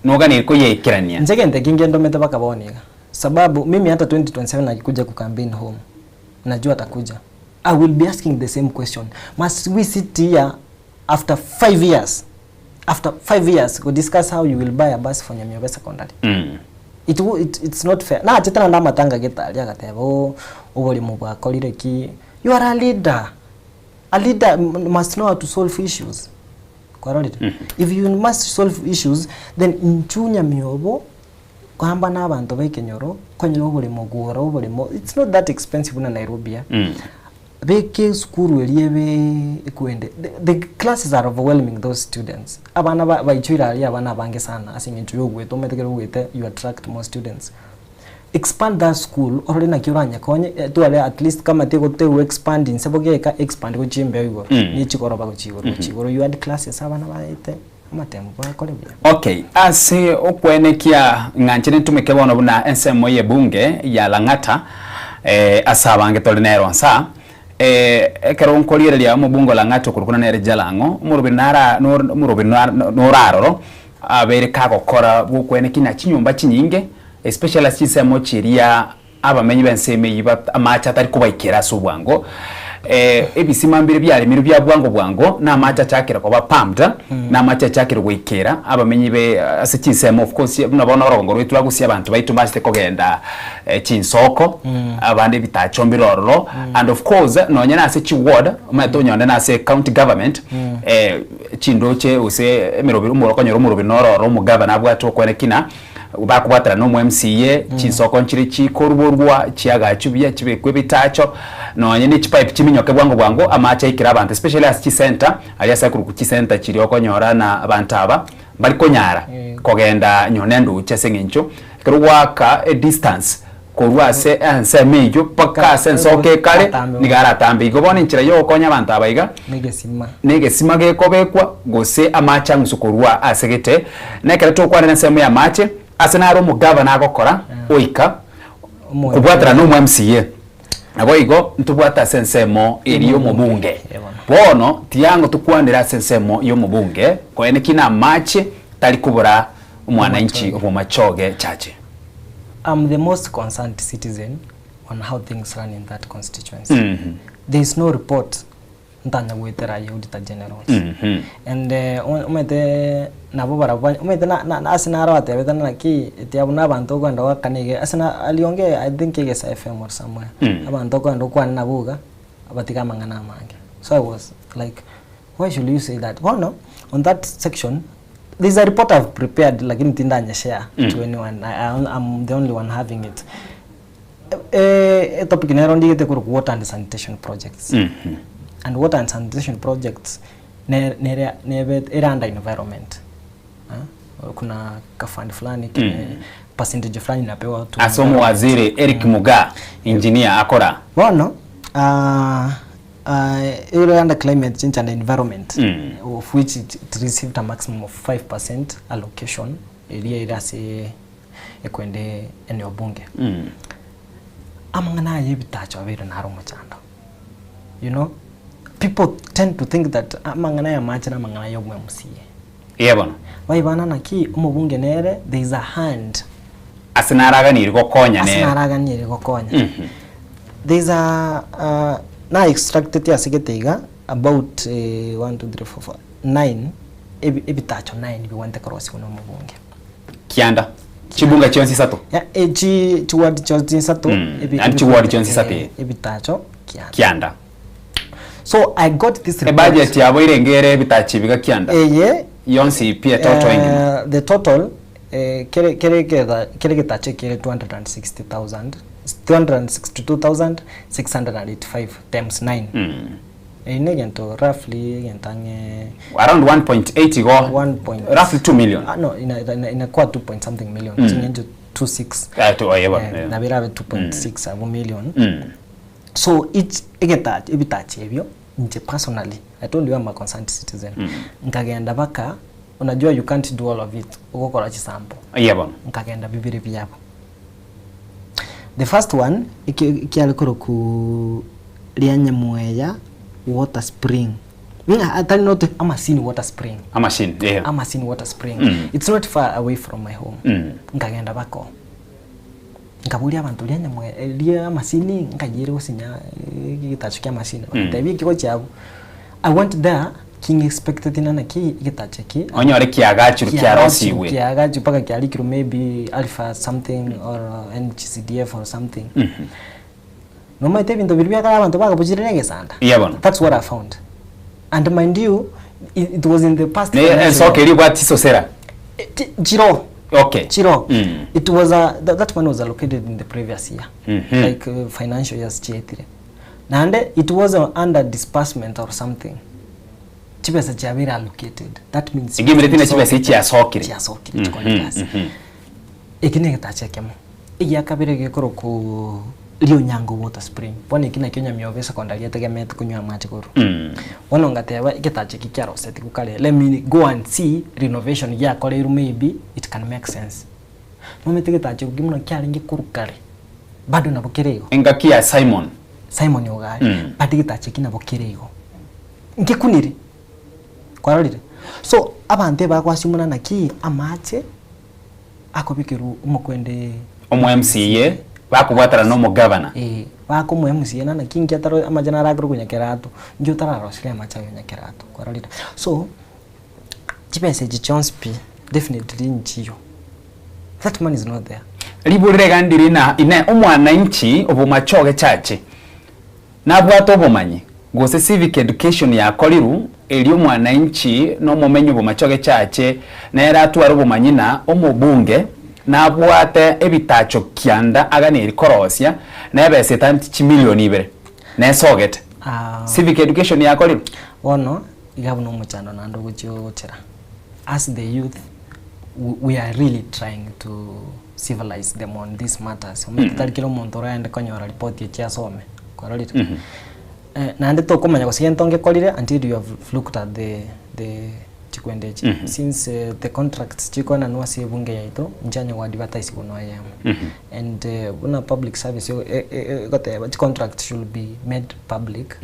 noganeirie koyeikerania. Inche gento eke ngendomete mpaka bono iga sababu mimi hata 2027 akikuja ku campaign home najua atakuja I will be asking the same question must we sit here after 5 years After 5 years go discuss how you will buy a bus for Nyamiobe Secondary. It, it, it's not fair. Nachete naende amatanga gete aria agateba oh, oborimo bwakorire ki. You are a leader. A leader must know how to solve issues. Kwarorire? If you must solve issues, then inchuo nyamiobo kogamba na abanto ba ekenyoro, konyora oboremo gora oboremo, it's not that expensive buna Nairobi ah. Beka esukuru eria ebe ekwende, the the classes are overwhelming those students. Abana ba baichoire aria abana abange sana ase eng'encho ya ogweta omanyete ekero ogwete you attract more students. Expand that school orore naki oranyekonye etware at least kama tego expand inse bogeka expand gochia embeo igoro ne chigoroba gochia igoro gochia igoro you add classes abana baete amatemo bakore buya. Okay, ase okwenekia ng'a inche nintumeke bono buna ensemo y'ebunge ya Lang'ata eh, ase abange tore nero nsa eh, ekero nkoriereria omobunge o Lang'ata okorokwa nere Jalang'o, omoroberi nara nor omoroberi nara noraroro abeire kagokora bw'okwenekia ng'a chinyomba chinyinge especially ase chinsemo chiria abamenyi b'ensemo eyio bat amache atari kobaikera ase obwango, ebisima mbire biaremirwe bia bwango bwango, na amache achakire koba pumped, na amache achakire goikera abamenyi be ase chinsemo of course buna bono orogongo rwaito rwa Gusii abanto baito mbachete kogenda chinsoko, abande ebitacho mbire ororo, and of course nonye na ase chiward, omanyete onyonde na ase county government, chindoche gose emeroberi okonyora omoroberi noro ororo omogavana abwate okwane kina. Bakobwatana na omo MCA, chinsoko nchire chikoruborwa, chiagachwe buya, chibekwe ebitacho, nonye ne chipipe chiminyoke bwango bwango, amache aikere abanto especially ase chicentre, aria ase akorokwa chicentre chiria okonyora na abanto aba mbari konyara kogenda nonye ndoche ase eng'encho ekero goaka edistance korwa ase ensemo eyio mpaka ase ensoko ekare, nigo aratambe. Igo bono enchera ya ogokonya abanto aba iga, Negesima. negesima gekobekwa gose amache ang'uswe korwa ase gete. Na ekero tokwanera ensemo y'amache, ase naro omogavana agokora oika kobwaterana na omo MCA. Naboigo ntobwate ase ensemo eria y'omobunge. Bono tiango tokwanere ase ensemo y'omobunge, koene ki namache tari kobora omwananchi obw'amachoge chache. I'm the most concerned citizen on how things run in that constituency. There is no report ntanya goetera aye Auditor Generals. And omanyete nabo barabwo omanyete na na ase naro atebete naki eti abwo na abanto okogenda goakana iga ase na aliongea I think Egesa FM or somewhere abanto okogenda okwane nabwo iga batige amang'ana amange. So I was like why should you say that? Bono on that section There is a report I've prepared lakini tindanya share to anyone. I, I, I'm the only one having it. Eh, eh, topic nero ndigete korokwa water and sanitation projects. And water and sanitation projects ne nere nebe ere under environment. Ah, kuna ka fund fulani kene percentage fulani inapewa to Ase omowaziri Eric Mugaa, engineer akora. Bono ah, Uh, ere under climate change and environment mm. of which it, it received a maximum of 5% allocation eria ere ase ekwende eneo bunge mm. amang'ana aya ebitacho abeire naro omochando you know people tend to think that amang'ana ya amache na amang'ana ya omwMCA Eeh bono. Baibana naki omobunge nere there is a hand. Ase naraganirie gokonya Ase nere. naraganirie gokonya. There is a a na extracted ase gete iga about one, two, three, four, five, nine ebi ebitacho nine bigwente korosigwa na omobunge. Kianda. Chibunga chionsi isato. Ya eh, chi chiward chionsi isato ebi Yaani chiward chionsi isato eh, ebitacho kianda. Kianda. So I got this report. Ebudget yabo irenge ere ebitachi biga kianda? Eye Yonsi pi etoto engima. eh, the total eh, kere kere kera kere getache kere 260,000 262,685 times 9 Mm. Eye negento roughly egento ang'e Around 1.8 igo. 1 point Roughly 2 million. Ah, no ina ina inakuwa 2 point something million mm. Ching'encho 26 Eh, to, eh, eh, eh. nabo erabe 2.6 abwo million Mm. So each egetacho ebitacho ebio inche personally I told you I'm a concerned citizen nkagenda baka unajua you can't do all of it ogokora chisample Eya bono. nkagenda bibere biabo the first one eki ekiare korokwa ria Nyamweya water spring ng'a atari not Amasini water spring Amashini, eeh. Amasini water spring it's not far away from my home nkagenda baka oo. Nkaboria abanto ria nyamwe ria amasini nkayia ere gosinya egetacho kia amasini bagantebia ekigo chiabo I went there king expected ng'a naki egetacho eki Onyore kiagachirwe kiarosigwe. kiagachirwe mpaka kiarikirwe maybe alpha something or NGCDF or something. Nomaete ebinto biria biakare abanto bagabuchire na egesanda. Iya bono. That's what I found. And mind you, it, it was in the past Ne financial ensoke year. eria ebwate chisosera. Ti- Chiro. Okay. Chiro. Mm. It was a, that, that one was allocated in the previous year. Mhm. Like uh, financial years chietire. Naende it was uh, under disbursement or something. Chibesa chiabeire allocated. That means Egemereti na chibesa echiasokire. Chiasokire chikore Mhm, egasi. mhm. Eki na egetacho ekemo. Egiakabere gekorokwa Rionyango Water Spring. Bono eki nakio Nyamiobe Secondary etegemete konywa amache korwa. Bono ngateba egetacho eki kiarosetigwe kare, let me go and see renovation giakoreirwe maybe it can make sense. Nomanyete egetacho eki buna kiarenge korwa kare, bado nabo kere igo. Engaki ya Simon. Simon Ogare, but egetacho eki nabo kere igo. Ngekunire, kwarorire? So, abanto ebagoasumuna naki amache. akobekerwa omokwende. Omo MCA bakobwatana na omogavana. Ee, bakomoa MCA na naki inki ataro amache narakore konya kerato, inki otararosirie amache aye onya kerato, kwarorire. So, chibesa echi chionsi pi, definitely nchiyo, that money is not there. Riburire iga ndiri na ine omwananchi obomachoge chache nabwate obomanyi gose civic education yakorirwe erio omwananchi na omomenyi obomachoge chache nere atware obomanyi na omobunge nabwate ebitacho kianda aganeri korosia na ebesa etaneti chimilion ibere nesogete civic education yakorirwe. Bono iga buna omochando naende ogochia gochera as the youth we are really trying to civilize them on these matters. Omanyete tari kera omonto oraende konyora ripoti echi asome, kwarorire? Eh, naende tokomanya gose gento ngekorire until you have looked at the the chikwende echi. Since eh, the contracts chikoenanwa ase ebunge yaito, nchianye go advertise buna eyemo. And eh, buna public service e- e- e- egoteba chicontract should be made public,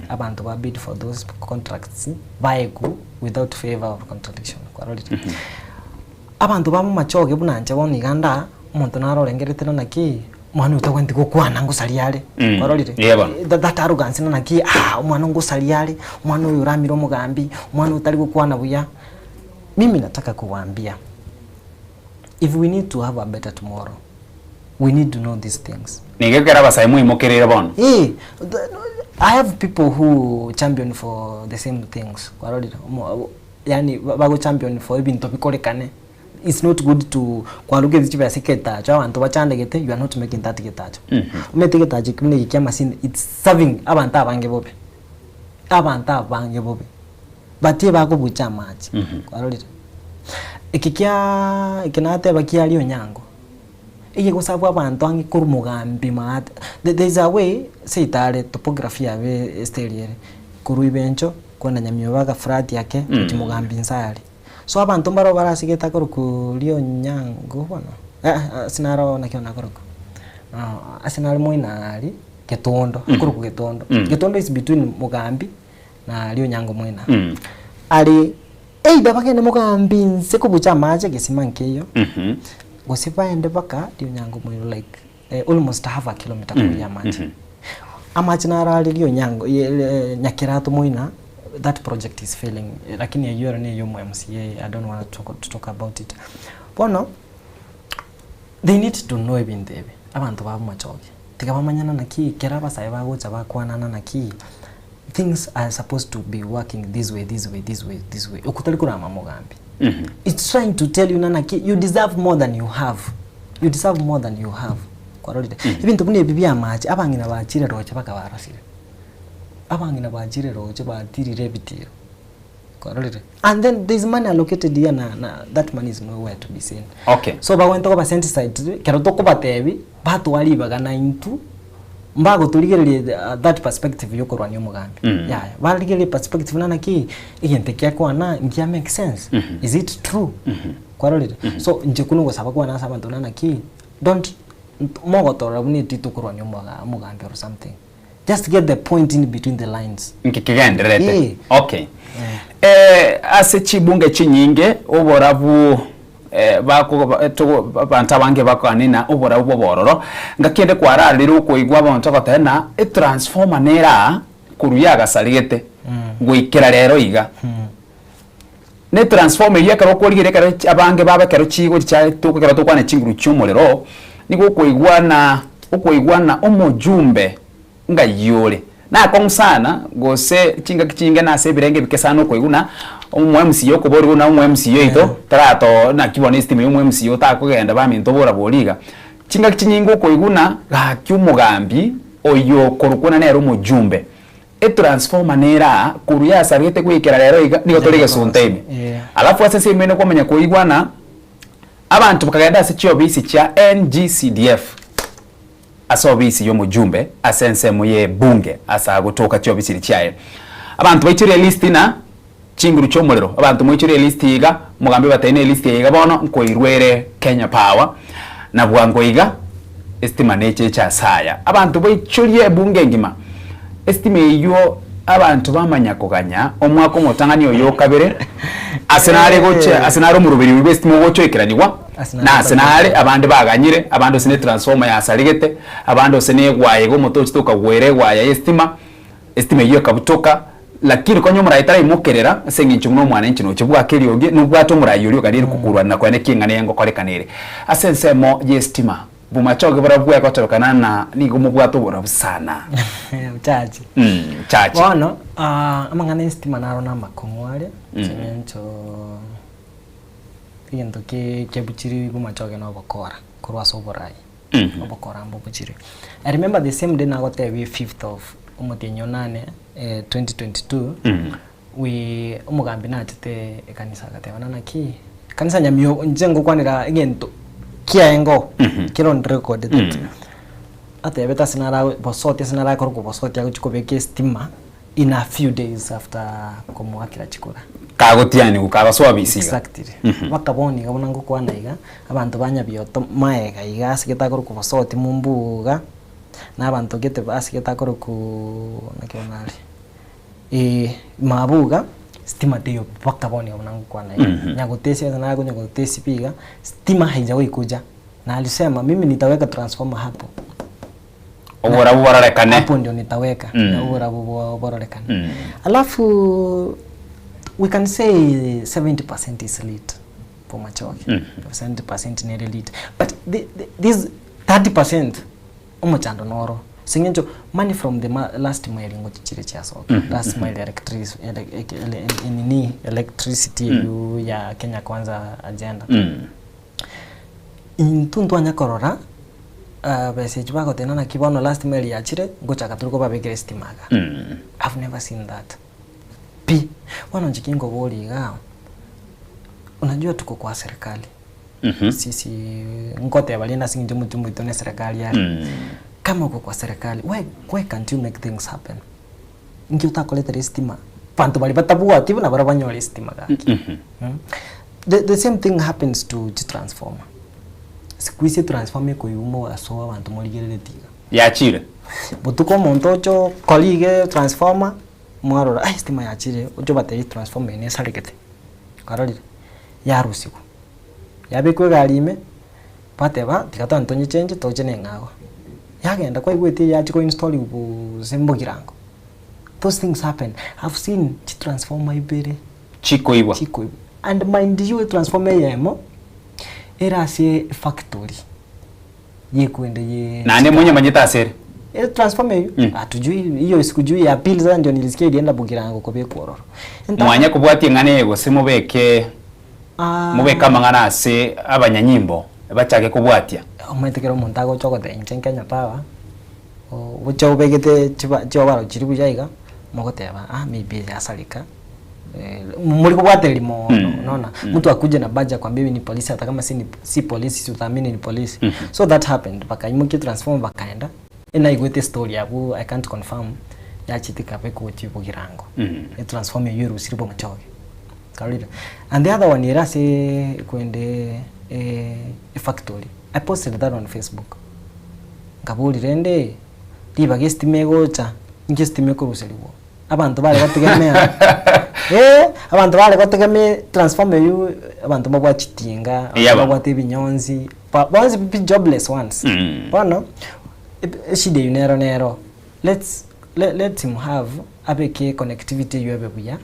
abanto ba bid for those contracts baekwe without favour or contradiction, kwarorire? Abanto ba momachoge buna inche bono iga ndaa, omonto naro orengeretie na naki, omwana oyo tagwenereti gokwana ngosaria are, kwarorire? Eeh bono. That that arrogance na naki ah omwana ngosaria are, omwana oyo oramire omogambi, omwana oyo tari gokwana buya. Mimi nataka kuwaambia, if we need to have a better tomorrow, we need to know these things. Nigo ekero abasae moimokereire bono. Eeh, I have people who champion for the same things, kwarorire? Omo Yaani bago champion for ebinto bikorekane, it's not good to kwarugetie chibesa egetacho abanto bachandegete you are not making that getacho. Omanyete egetacho ekio buna eke kia amasini it's serving abanto abange bobe, abanto abange bobe, but ebakobucha amache, kwarorire? Eke kiaaa eke nateba kiaria onyango, egegosabwa abanto ang'e korwa mogambi maate, there is a way seitare topography yabe esteri ere, korwa ibencho. Kwenda nyamioba agafurati ake gochia mogambi inse aria. So abanto mbaro barasigete akorokwa Rionyango bono, eh ase naro naki bono akorokwa, ase nare moina aria Getondo, akorokwa Getondo. Getondo is between Mogambi na Rionyango moina. Aria either bagende Mogambi inse kobucha amache egesima nkeiyo, gose baende mpaka Rionyango moino like almost half a kilometer kobuya amache. Amache naro are Rionyango Nyakerato moina that project is failing lakini eyio ero neye omo MCA I don't want to talk, to talk about it. Bono they need to know ebinto ebi abanto ba bomachoge tiga bamanyana naki ekero abasae bagocha bakwanana naki things are supposed to be working this way this way this way this way okwo tari korama mogambi. It's trying to tell you naki you deserve more than you have you deserve more than you have kwarorire ebinto buna ebi bia amache abang'ina bachire roche bakabarosire abang'ina bachire roche batirire ebitiro kwarorire and then there is money allocated here na, na that money is nowhere to be seen Okay. so bagwenerete koba sensitized ekero tokobatebi batware ribaga na intwe mbagotorigereria that perspective yokorwania omogambi yaya barigererie perspective buna naki egento eki akwana nkia make sense is it true kwarorire so inche buna ogosaba kwane ase abanto buna naki don't mogotorora buna etwe tokorwania omoga omogambi or something just get the point in between the lines Nki kegendererete. Eh. Okay. Eh, ase chibunge chinyinge oborabu eh, bako ba- togo abanto abange bakoanena oborabu bw'obororo, ngaki ende kwararire okoigwa abanto bagoteba ng'a etransformer nere aa korwa yagasaregete goikera rero iga. Na etransformer eyio ekero okorigereria ekero chi abange babo ekero chigochi chia to ekero tokwana chinguru chia omorero, nigo okoigwana okoigwana omojumbe. Ng'ai ore? Nakong'u sana, gose chingaki chinge nase ebirenge ebike sana okoigwa ng'a omo MCA okoborigwa buna omo MCA oito tarato naki bono estima ya omo MCA otakogenda baminto bora bori iga. Chingaki chinyinge okoigwa ng'a gaki omogambi oyo okorokwa ng'a nere omojumbe, etransformer nere aa korwa yasarete goikera rero iga nigo tore gesunte ime. Alafu ase ensemo ende kwamanya koigwa ng'a abanto bakagenda ase chiofisi chia NGCDF. Ase obisi y'omojumbe ase ensemo y'ebunge ase agotoka chiobisiri chiaye. Abanto baichorie elisti na chinguru chi'omorero. Abanto moichorie elisti iga, omogambi obatebi na elisti eye iga bono nkoirwere Kenya Power, na bwango iga estima neche eche ase aya. Abanto baichorie ebunge engima estima eyio abanto bamanya koganya omwaka omotang'ani oyo okabere ase nare gochia ase nare omoroberi oyio bw'estima ogocha oikeranigwa. Na ase nare abande baganyire, abande ase netransformer yasaregete, abande ase negwaya iga omote ochete okagwera egwaya y'estima, estima eyio ekabutoka, lakini konya omorai taraimokerera ase eng'encho buna omwananchi noche bwake eriogi, nobwate omorai oria oganeire kokorwana koene ki eng'ana eye ngokorekana ere. Ase ensemo y'estima, bomachoge borabwo bwegotebekana ng'a nigo mobwate oborabu sana. Chache. Chache. Bono, amang'ana y'estima naro namakong'u are, ase eng'encho. Egento kebuchire bomachoge na obokora korwa ase oborai, obokora mbobuchire. I remember the same day nagotebia fifth of omotienyi onane 2022, we omogambi nachete ekanisa agateba ng'a naki, ekanisa nyamio inche ngokwanera egento kiaye kere on record that atebete ase nara bosoti ase narakorokwa bosoti agochia kobeka estima. In a few days after komoakera chikura. Kagotianigwa, kagosoa bisiga. Exactly. Mpaka bono iga buna ngokwana iga, abanto ba Nyabioto maega iga ase gete akorokwa Bosoti Mumbuga, na abanto gete ase gete akorokwa naki bono are, eh, Mabuga, stima teiyo mpaka bono iga buna ngokwana iga. Nyagotesi ase nare konya gotesi pi iga, stima haijawahi kuja. Na alisema mimi nitaweka transformer hapo. Oborabu bororekane. Hapo ndio nitaweka oborabu bororekane. Alafu we can say 70% is lit Bomachoge. 70% nere lit. But the, the, this 30% omochando noro. Ase eng'encho money from the ma last mile ngochi chire chiasoka. Last mile electric, ele, ele, nini electricity eywo ya Kenya Kwanza agenda. Intwe ntwanya korora besa echio bagoteba naki bono last mile yachire ngochaka tore kobabekera estima iga. I've never seen that pi. Bono inche kinkoboria igaa, unajua tuko kwa serikali sisi nkoteba rende ase eng'encho omochie omoito ne serikali are. Kama uko kwa serikali why why can't you make things happen? Inki otakoretera estima banto baria batabwati buna baria banyore estima gaki. The the same thing happens to chitransformer. Siku hizi etransformer ekoigwa mogaso abanto morigereretie iga. Yachire. Botuko omonto ocha okora iga etransformer, mwarora ai estima yachire, oche obatebie etransformer eye nesaregete, kwarorire? Yarusigwa, yabekwa egari ime, bateba tiga twende tonyechenche toche na eng'ao. Yagenda kwaigwete yachia koinstalliwa gose mbogirango. Those things happen. I've seen chitransformer ibere. Chikoibwa. Chikoibwa. And mind you etransformer eyemo, ere ase efactory yekwende ye Naende monyemanyete ase ere. Etransformer eywo, hatujui hiyo sikujui ya pili sasa ndio nilisikia ilienda Bogirango kobekwa ororo. Mwanye kobwatia eng'ana eye gose mobeke mobeke amang'ana ase abanyanyimbo bachake kobwatia. Omanyete kera omonto agocha ogoteba inche Kenya Power, ogocha obegete chiba chiobaro chiria buya iga, mogoteba ah maybe yasareka, mori kobwatereria mono unaona. Mtu akuje na badge akwambie mimi ni polisi hata kama si ni si polisi si utaamini ni polisi. So that happened bakaimokia transformer bakaenda, enaigwete estory abwo I can't confirm, yachete ekaba ekogochia bogirango. Etransformer eywo erusire bomochoge. Karorire. And the other one ere ase ekwende efactory, I posted that on Facebook. Nkaboria rende, ribaga estima egocha, inki estima ekoruserigwa? Abanto bare gotegemea eh, abanto bare gotegemea transformer eywo, abanto mbabwate chitinga, abanto Yaba. mbabwate ebinyonzi, ba bonsi pi jobless ones. Bono, eshida eywo nero nero, let's let him have abeke connectivity eywo ebe buya.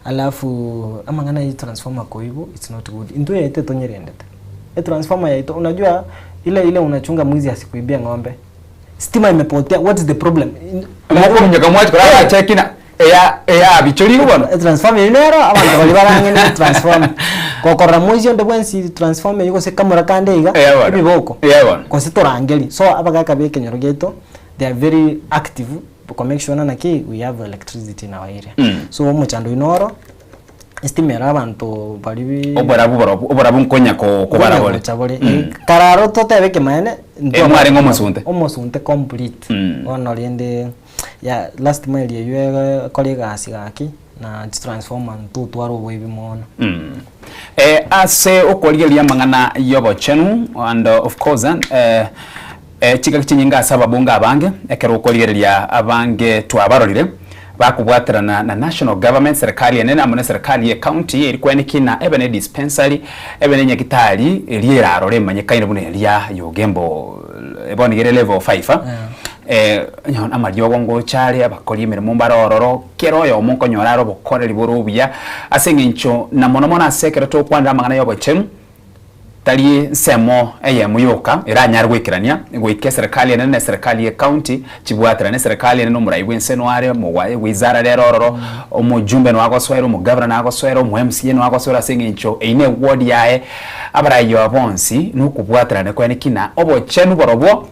Alafu amang'ana ya etransformer koigwa it's not good. Intwe yaito etonyerendete. Etransformer yaito unajua ile ile unachunga mwizi asikuibie ng'ombe. Stima imepotea, what is the problem? Mokominyoka mwachi korora abacheki na eya eyabichorigwe bono. Etransformer eyio nero abanto baria barang'e ne etransformer. Gokorora moisia onde bwensi transformer eyio gose kamura kande iga, Eya bono. ebiboko, Eya bono. gose torangerie. So abagaka ba ekenyoro giaito, they are very active ko make sure ng'a naki we have electricity in our area. So omochando oyio noro, Estima ere abanto baria bi Oborabu borobu oborabu nkonya ko kobara Nkonya bore. gocha bore. Kararo totebe ekemanene Eh, mwarenge omosunte. Omosunte complete. Bono rende ya last mile eywo ekore egasi gaki na chitransformer ntotware oboibi mono. Eh, ase okorigereria amang'ana y'obochenu and of course eh, eh, chingaki chinyinge ase ababunge abange ekero okorigereria abange twabarorire bakobwaterana na national government serikali enene amo ne serikali ye county eri kweneki na ebe ne dispensary ebe ne nyagitari eria erarore emanyekaine buna eria ya Ogembo bono iga ere level 5 eh, onye amariogo ngocha are abakori emeremo mbare ororo kera oyomo nkonyora are obokoreri bore obuya ase eng'encho na mono mono ase ekero tokwanera amang'ana ya obochenu Tari ensemo eyemo yoka eranyare goikerania goika eserekari enene na eserekari ye county chibwaterane. Eserekari enene omorai bw'ense noyo are omogwa wizara rero ororo, omojumbe noyo agosoera, omogavana noyo agosoera, omo MCA noyo agosoera ase eng'encho eyio ne eward yaye. Abarai aba bonsi nokobwaterana kwene ki na obochenu borobwo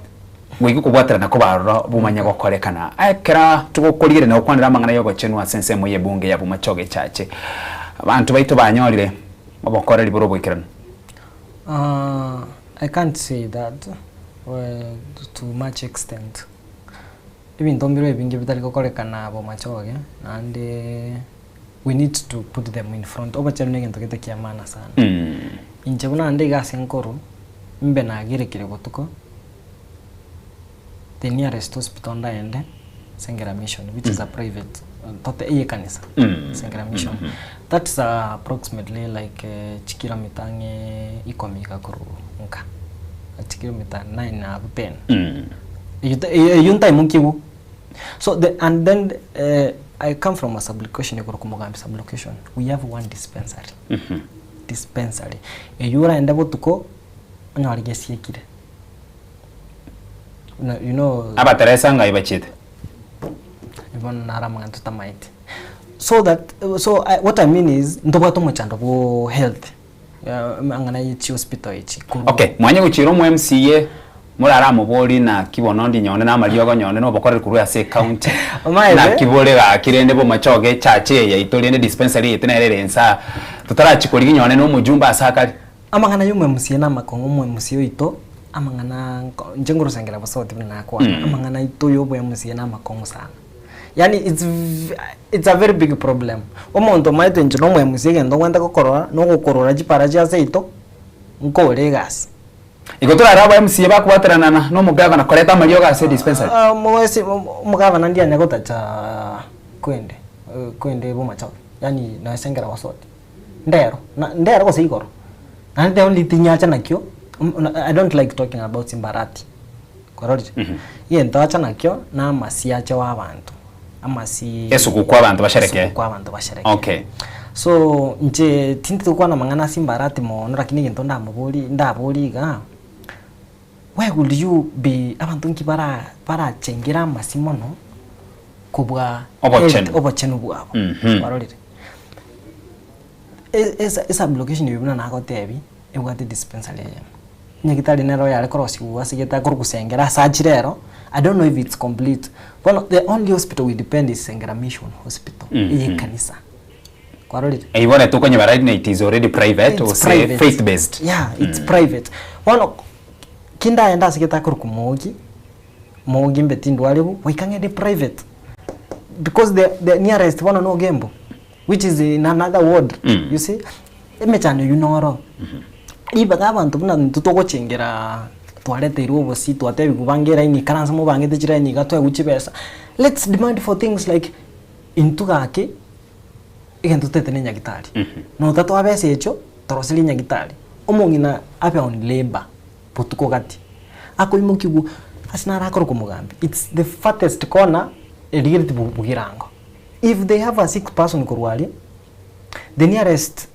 goika okobwaterana koba aroro bomanye gokorekana. Ekero togokorigereria na gokwanera amang'ana y'obochenu ase ensemo y'ebunge ya Bomachoge Echache, abanto baito banyorire obokoreri bore oboikeranu. I can't say that to much extent. Ebinto mbire ebinge bitari gokorekana bomachoge naende we need to put them in front. Obochenu na egento gete kia maana sana. Inche buna ande iga ase nkorwa, mbe nagerekire botuko, the nearest hospital ndaende, Sengera Mission which is a private tote eye ekanisa Sengera Mission. That's approximately like chikilomita ang'e ikomi iga korwa nka, chikilomita nine abwo ten. Eywo ta eywo ntaimokiwu. So the and then I come from a sub-location ekorokwa Mogambi sub-location, we have one dispensary, dispensary eywo oraende botuko onyore gesiekire. Buna you know Abateresa ngai bachiete? Bono naro amang'ana totamaeti. So that so I what I mean is ntobwate omochando bwo health amang'ana ye chihospital echi korwa Okay, mwanye gochiera omo MCA moraramoborie naki bono ndi nyonde na amariogo nyonde na obokoreri korwa ase ecounty Omaete? naki bore gaki rende bomachoge echurch eye yaito rende dispensary yaito nere ere insaa totarachia korigia nyonde na omojumbe ase akare. Amang'ana y'omo MCA namakong'u omo MCA oito amang'ana nko inche nkorosengera bosoti buna nakwana amang'ana aito ya obo MCA namakong'u sana. Yaani it's it's a very big problem. Omonto omaete inche na omo MCA egento ngwente gokorora nogokorora chipara chia seito nkore egasi. Igo torare aba MCA bakobwaterana na na omogavana koreta amariogo ase dispensary. Omoesi omogavana ndianya gotacha kwende kwende bomachoge yaani nasengera bosoti. Ndero, na ndero gose igoro, naende the only thing acha nakio, I don't like talking about Simbarati, kwarorire? Egento acha nakio, na amasi ache wa abanto, amasi Esuguku abanto basherekee. esuguku abanto basherekee. Okay. So inche tindi gokwana amang'ana a Simbarati mono lakini egento ndamoborie ndaborie igaa, why would you be abanto nki bara barachengere amasi mono kobua Obochenu. obochenu bwabo, kwarorire? Esublocation eye buna nagotebia, ebwate dispensary eyemo. Nyagetari nero yare korosigwa ase egete akorokwa Sengera ase achire ero, I don't know if it's complete. Bono the only hospital we depend is Sengera Mission Hospital, eye ekanisa. Kwarorire? Eywo bono tokonyebara rina it is already private It's gose private. faith based. Yeah, it's private. Bono kindagenda ase egete akorokwa Mogi, Mogi mbe tindwariwu, goika ng'ende private because the the nearest bono na Ogembo which is in another ward you see, emechando eywo noro. Ribaga abanto buna intwe togochengera twareteirwe obosie twatebiwa bange eraini ikaranse mobangete chiraini iga toegwe chibesa, let's demand for things like intwe gaki egento totaete na enyagitari, notatoa besa echio toroserie enyagitari, omong'ina abe on labour botuko gati, akoimokiwa ase naro akorokwa omogambi, it's the farthest corner erigereti bogirango. If they have a sick person korwa aria, the nearest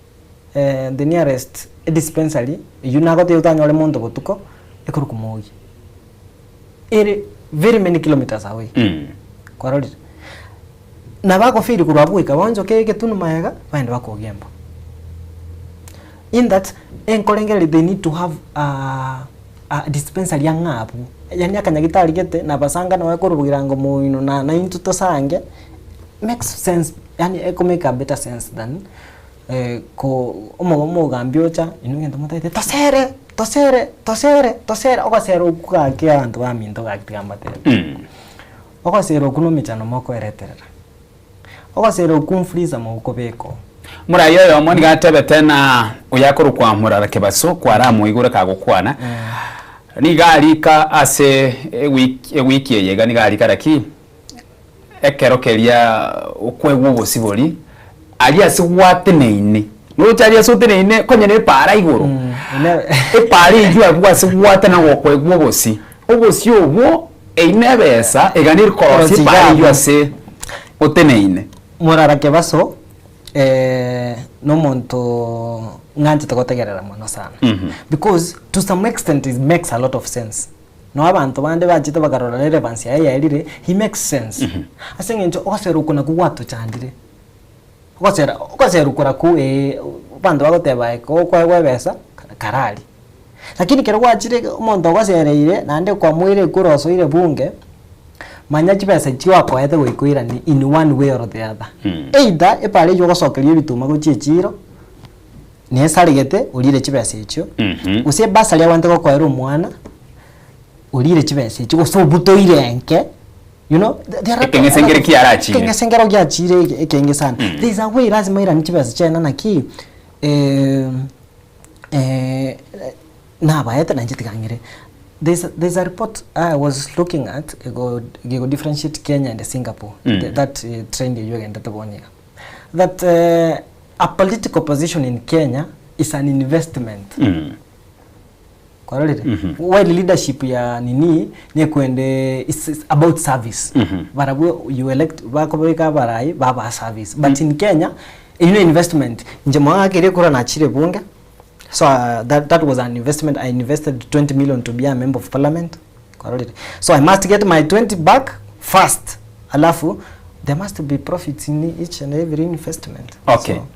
the nearest dispensary eywo nagotebia otanyore monto botuko, ekorokwa Moi. Ere. very many kilometers away. Kwarorire? Nabo agofeel korwa abwo goika baonchoke egetunu magega, bagende bakogia embo. In that, enkorengereria they need to have a a dispensary ang'e abwo, yaani akanyagitari gete nabasanga nonya korwa bogirango moino na naintwe tosange, makes sense yaani eko make a better sense than ko omo omogambi ocha inwe egento motagete tosere tosere tosere tosere ogosera okwo gaki abanto baminto gaki tiga mbatebie. Ogosera okwo nomechando mokoereterera, ogosera okwo mfreezer mogokobeka oo. Morai oyomo nigo atebete na oyakorokwa Morara Kebaso kwaramoigure kagokwana, nigo arika ase ewiki ewiki eye iga nigo arika laki ekero keria okoegwa obosibori aria ase gwateneine noche aria ase oteneine konya na epaara igoro epaara eywo abwo ase gwatena gokoegwa obosi, obosi obwo eywo na ebesa eganiri korosia epaara eywo ase oteneine. Morara Kebaso nomonto ng'anchete gotegerera mono sana because to some extent it makes a lot of sense. Noo abanto bande bachete bakarora relevance yaye yaerire, he makes sense. Ase eng'encho ogosera oko nakwo gwatochandire, ogosera ogosera oko nakwo ee abanto bagoteba aye kokoegwa ebesa karari. Lakini ekero gwachire omonto ogosereire naende kwamoire ekura osoire bunge, manya chibesa echio akoete goika oiranie in one way or the other. Either epara eywo ogosokeria ebituma gochia echiro, nesaregete orire chibesa echio, gose ebasari abwenerete gokoera omwana, orire chibesa echio gose obutoire enke, you know, there are Ekeng'ese nkere kiarachire. Ekeng'ese nkero giachire eke- ekenge sana. There is a way lazima oiranie chibesa chiaye naki nabaete nainche tiga ng'ire. There's a, there's a report I was looking at ego gego differentiate Kenya and Singapore, that trend eywo egenderete bono iga. That a political position in Kenya is an investment. Kwarorire? While leadership ya nini nekwende is is about service. Barabwo you elect bakobeka abarai babaa service. But in Kenya, eyio ne investment. Inche mwagakeire ekura nachire bunge, so that, that was an investment, I invested 20 million to be a member of parliament. Kwarorire? So I must get my 20 back first, alafu there must be profits in each and every investment. Okay. So,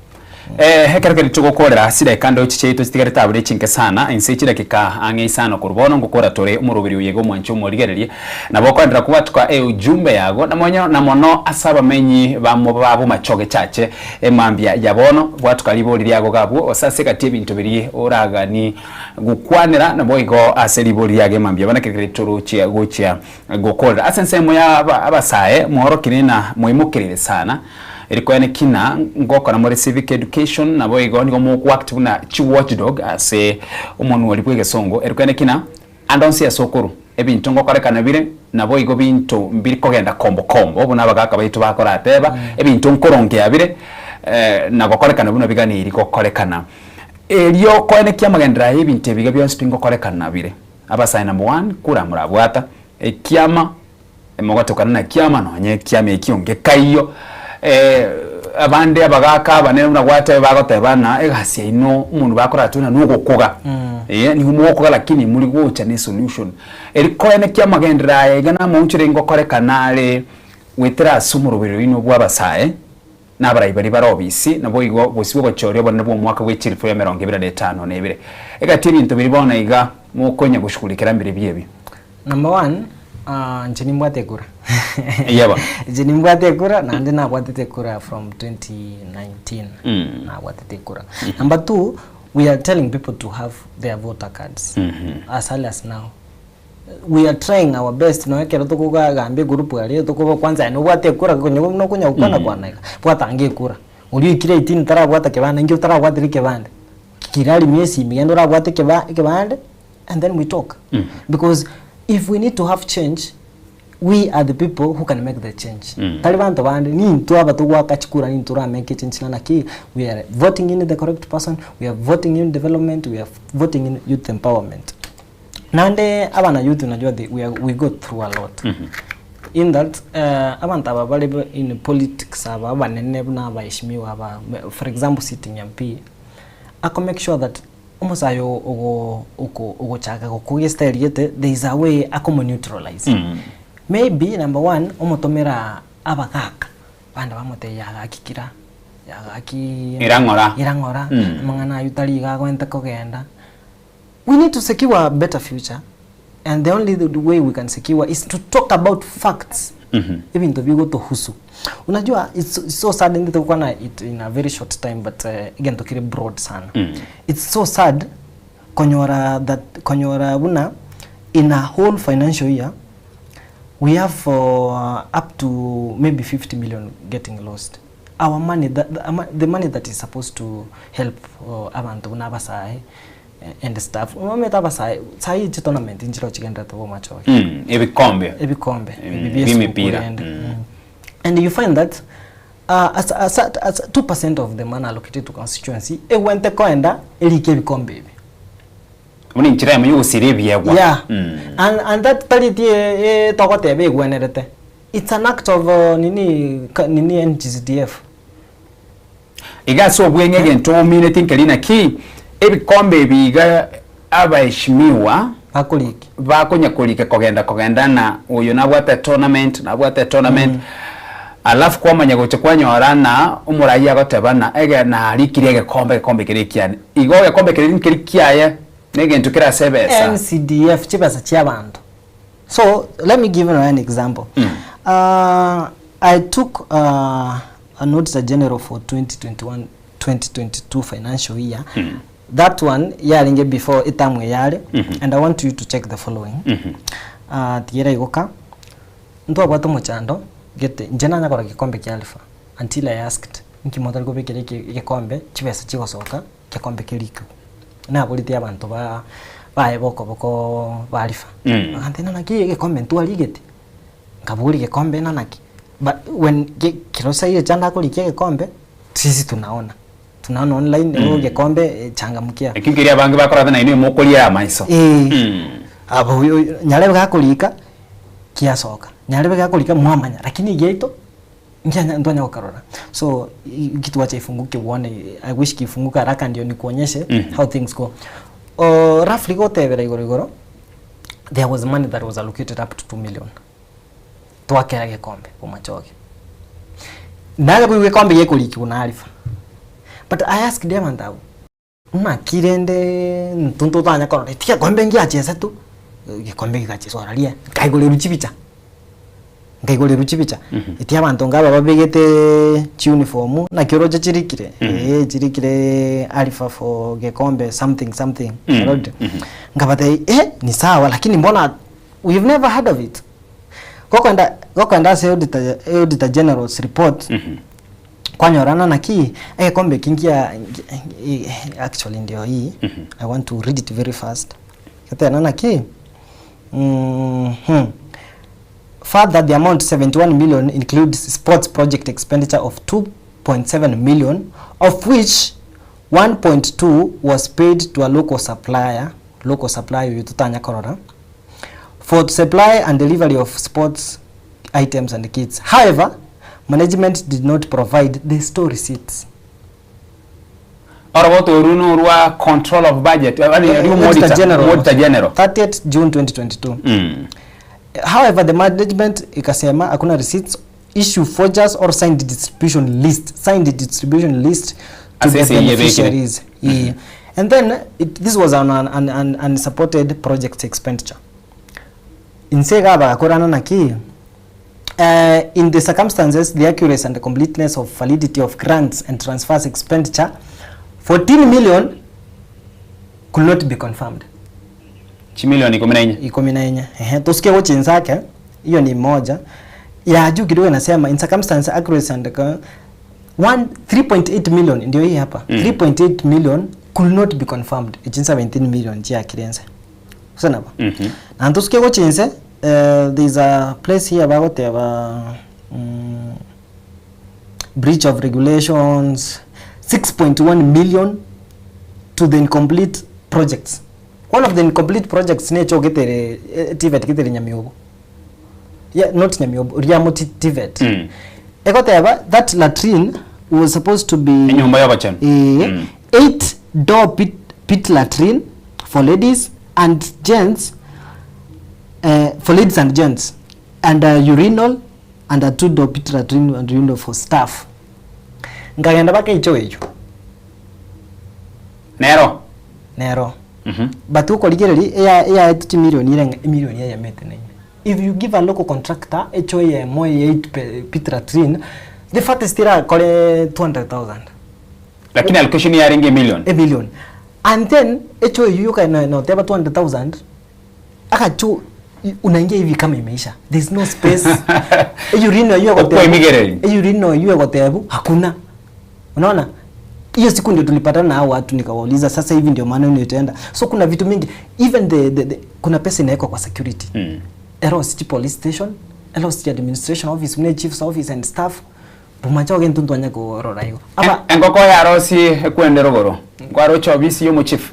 Eh, ekero keria togokorera chidakika ndochi chiaito chitigarete abwo chinke sana, inse chidakika ang'e isano korwa bono ngokora tore omoroberi oyo iga omwanche omorigererie, nabo okoenderera kobwatuka eujumbe yago namonyo na mono ase abamenyi bamo ba bomachoge chache emambia ya bono, bwatuka ribori riago iga abwo gose ase egati ebinto biria oragani gokwanera naboigo ase ribori riago emambia bono ekero keria torochia gochia Gokorera ase ensemo ya abasae mworokire na moimokerere sana, erikoene kina ngokora more civic education naboigo nigo mogoact buna chi watchdog ase omonwori bw'egesongo, erikoene kina ande onsi ase okorwa ebinto ngokorekana bire naboigo binto mbiri kogenda kombo kombo buna abagaka baito bakorateba, ebinto nkorongea bire na gokorekana buna biganeiri gokorekana. Erio koenekia amagenderero aya ebinto ebiga bionsi pi ngokorekana bire. Abasae number one kura morabwata ekiama mogotokana na kiama nonye ekiama ekio ngekaiyo abande abagaka abanene buna gwateba bagoteba ng'a egasi yaino omonto bakoratwe ng'a nogokoga nigo mogokoga lakini mori gocha ne esolution. Eri koenekia amagenderero aya iga namaunchire ngokorekana are goetera ase omoroberi oino bwa abasae. Na abarai baria bare obisi, naboigo bosio bw'ogochooria obonene bw'omwaka bwe chilifu emerongo ebere na etano na ebere. Egati y'ebinto biria bono iga mokonya goshughulikera mbirobio ebi. Number one, inche nimbwate ekura. Eyio bono. Inche nimbwate ekura naende nabwatete ekura from 2019, nabwatete ekura. Number two, we are telling people to have their voter cards as early as now. We are trying our best nonya ekero tokogambia egroup aria tokoba kwanza aye nobwate ekura konya buna okonya gokwana kwana iga, bwata ange ekura. Oria oikire eighteen tarabwata kebande inki otarabwatire ekebande? Kira arimia esimi genda orabwate ekeba ekebande and then we talk. Because if we need to have change, we are the people who can make the change. Tari banto bande, nintwe aba togoaka chikura nintwe toramake echange ng'a naki we are voting in the correct person, we are voting in development, we are voting in youth empowerment. Naende abana youth unajua they, we, are, we go through a lot in that eh, abanto aba bare be- in politics aba abanene buna abaheshimiwa aba me- for example sitting MP ako make sure that omosae ogo ogo ogochaka gokogia estyle gete there is a way akomo neutralize. Maybe number one, omotomera abagaka, bande bamotebia yagaki kira, yagaki Ira ng'ora. ira ng'ora, amang'ana aywo tari iga agwente kogenda. We need to secure a better future and the only way we can secure is to talk about facts ebinto bigotohusu. Unajua it's it's so sad inde togokwana it in a very short time but egento kere broad sana. It's so sad konyora that konyora buna in a whole financial year we have for up to maybe 50 million getting lost. Our money the, the, the money that is supposed to help abanto buna abasae and stuff omanyete abasae sahi chitournament nchire chigenderete bomachoge. Mm, ebikombe. Ebikombe Mm, ebi bia esukuru bi'emepira. rende. Mm. And you find that uh, as, as, as 2% of the money allocated to constituency egwente koenda erike ebikombe ebi. Buna enchera eyemo yogosiria ebiegwa. Yeah. Mm. And, and that tari ti eh, togoteba egwenerete. It's an act of uh, nini ka, nini NGCDF. Iga ase obweng'e egento omineti nkeri naki ebikombe ebi iga abaheshimiwa Bakoriki. bakonya korika kogenda kogenda ng'a oyo nabwate etournament nabwate etournament alafu kwamanya gocha kwanyora ng'a omoraia agoteba ng'a ege narikire egekombe egekombe keria ekiane. Igo egekombe keria nkeri kiaye na egento kere ase ebesa. NCDF chibesa chia abanto. So let me give you an example. Uh, I took uh, an auditor general for 2021 2022 financial year. That one yarenge before itamu yare and I want you to check the following. Uh, tigera igoka ntwabwate omochando gete inche nanya korora gekombe kia Alpha until I asked nki motari kobekera eke egekombe chibesa chigosoka gekombe kerikwe. Naborete abanto ba baye bokoboko ba Alpha. Bagantebia naki egekombe ntwarigete. Nkaboria gekombe na naki but when ge kero saire chanda akorikia egekombe sisi tunaona tunaona online mm. gekombe eh, changamkia. Ekio nkeria abange bakorata nainwe mokoria amaiso. Eh. Abo oyo nyarebe gakorika kiasoka nyarebe gakorika mwamanya lakini giaito nkianya ntwanya gokarora so kitu wacha ifunguke uone I wish kifunguke haraka ndio nikuonyeshe how things go uh, roughly gotebera igoro igoro there was money that was allocated up to 2 million twakera gekombe bomachoge naye koigwa gekombe gekorikigwa na Alpha but I asked them and abo naki rende intwe ntotanya korora ti gekombe ngiachese tu gekombe gegacheswa oraria nkaigorerwa chibicha nkaigorerwa chibicha eti abanto nkaba babegete chiuniform naki oroche chirikire eh chirikire Alpha for gekombe something something ororire nkabatebia eh ni sawa lakini mbona we've never heard of it gokoenda gokoenda ase auditor auditor general's report kwanyorana naki egekombe eki nkia actually ndio hii i want to read it very fast getena naki mhm Further, the amount 71 million includes sports project expenditure of 2.7 million, of which 1.2 was paid to a local supplier, local supplier oyo totanya korora, for supply and delivery of sports items and kits. However, management did not provide the store receipts. Orogoto oru norwa control of budget, yaani Eh, oria Auditor omoauditor, General. omoauditor general. 30th June 2022. However, the management ikasema hakuna receipts, issue forgers or signed distribution list, signed distribution list to the Ase ase eyebekire. beneficiaries. Yeah. And then it, this was an, an, an, an unsupported project expenditure. Inse iga bagakorana naki uh, in the circumstances the accuracy and the completeness of validity of grants and transfers expenditure 14 million could not be confirmed. Chimilioni ikomi na inye. Ikomi na inye. Ehe, tusikie gocha inse ake, hiyo ni moja. Ya juu kidogo inasema in circumstance accuracy and one 3.8 million ndio hii hapa. 3.8 million could not be confirmed. Echin 17 million chiakire inse. Gose nabo? Naende tosuke gocha inse, eh, there is a place here bagoteba mm, breach of regulations 6.1 million to the incomplete projects. One of the incomplete projects necho getere eh, TVET getere Nyamiobo. Yeah, not Nyamiobo, Riamo TVET. Egoteba that latrine was supposed to be Enyomba y'obochenu. Eh, 8 door pit, pit latrine for ladies and gents uh, for ladies and gents. And a urinal and a two-door pit latrine and urinal for staff. Nkagenda mpaka echoo eywo. Nero? Nero. But okorigereria eya eyaetwe chimilioni ere ng'a emilioni eyemo eteneine. If you give a local contractor echoo eyemo eye eight pit latrine, the farthest erakore 200,000. Lakini allocation yarenge emilion. Emilion. And then echoo eywo yoka noteba 200,000 Agacho unaingia hivi kama imeisha. There's no space. Eyurino hiyo Okwa emigereri. Eyurino hiyo egotebu hakuna. Unaona? Hiyo siku ndio tulipatana na hao watu nikawauliza sasa hivi ndio maana itaenda. So kuna vitu mingi even the, the, the kuna pesa inawekwa kwa security. Ero city police station, ero city administration office, mune chief's office and staff. Bomacha ogento ntwanya korora igo. Aba Engoko yarosie ekwende rogoro. Nkwaroche ofisi y'omochief.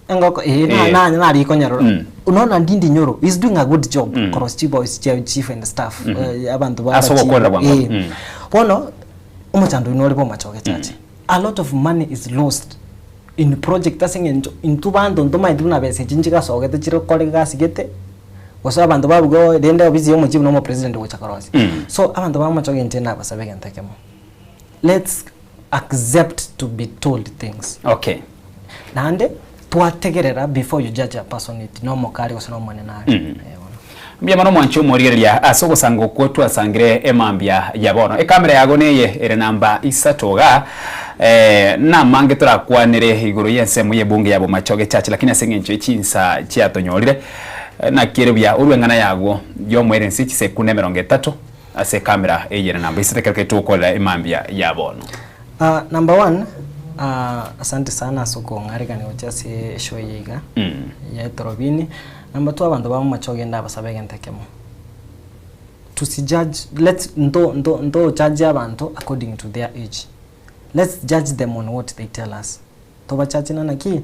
Engoko eh na Eh. na nari konyarora. Unaona Ndindi Nyoro is doing a good job cross chief boys chia chief and staff eh, abantu ba Ase ogokorera bwango. Eh. Bono omochando oino ore bomachoge chache. A lot of money is lost in project ase eng'encho intwe banto ntomaeti buna besa echi nchigasogete chire kore egasi gete gose abanto babuga rende ofisi ya omochief na omopresident ogocha korosia. So abanto ba omochoge inche nabasabe egento ekemo. Let's accept to be told things. Okay. Naende twategerera before you judge a person it nomokari gose nomonene are. Mm. Mbuya mono mwanche omorigereria ase ogosanga okwo twasangire emambia ya bono. Ekamera yago neye ere namba isato iga eh, namange torakwanere igoro y'ensemo y'ebunge ya Bomachoge Church lakini ase eng'encho ye chinsa chiatonyorire eh, naki ere buya orwe eng'ana yago yomoerense ense chisekunda emerongo etato ase ekamera eye ere namba isato ekero ketogokorera emambia ya bono. Ah, number one, ah, asante sana ase okong'arekania gochia ase eshow eye iga Mm. ya etorobini. Number two, abanto ba momache ogende abasabe egento ekemo. Tusijudge, let's nto nto nto judge abanto according to their age. Let's judge them on what they tell us. Tobachache na naki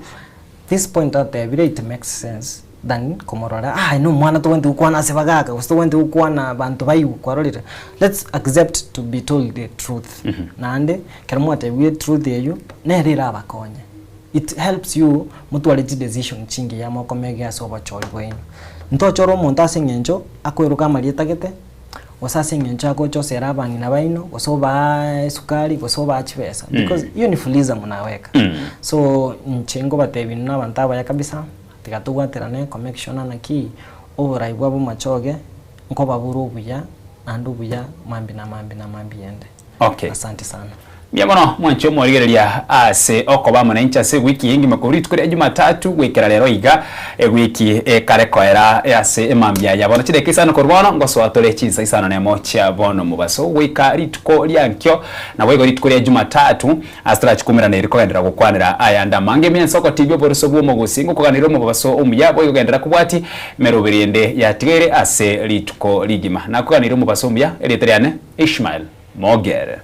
this point atebire it makes sense than komorora ah aye nomwana togwenerete gokwana ase bagaka gose togwenerete gokwana abanto baigwe kwarorire. Let's accept to be told the truth naende ekero mwatebiwe etruth eywo nere erabakonye. It helps you motware chidecision chingiya mokomege ase obochori bwaino. Ntochore omonto ase eng'encho akoiroka amarieta gete. gose ase eng'encho agocha osera abang'ina baino, gose obaa esukari, gose obaa chibesa because hiyo ni fuliza munaweka. So inche nkobatebia inwe na abanto abaya kabisa, tiga tobwaterane ko make sure naki oborai bwa bomachoge nkobabore obuya naende obuya mambia na mambia na mambia ende. Okay. Asante sana. Mbuya mono mwanche omorigereria ase okoba amo nainche ase ewiki engima korwa rituko ria Jumatatu goikera rero iga ewiki ekare koera ase emambia ya bono chidakika isano korwa bono ngosoa tore chinsa isano nemo chia bono mobaso goika rituko ria nkio naboigo rituko ria Jumatatu ase torachikumerane eri kogenderera gokwanera ayande amange ime ensoko TV oboroso bw'omogosi ngokoganeria omobaso omuya boigo genderera kobwati emeroberi ende yatigaire ase rituko rigima nakoganeire omobaso omuya erieta riane Ishmael Mogere.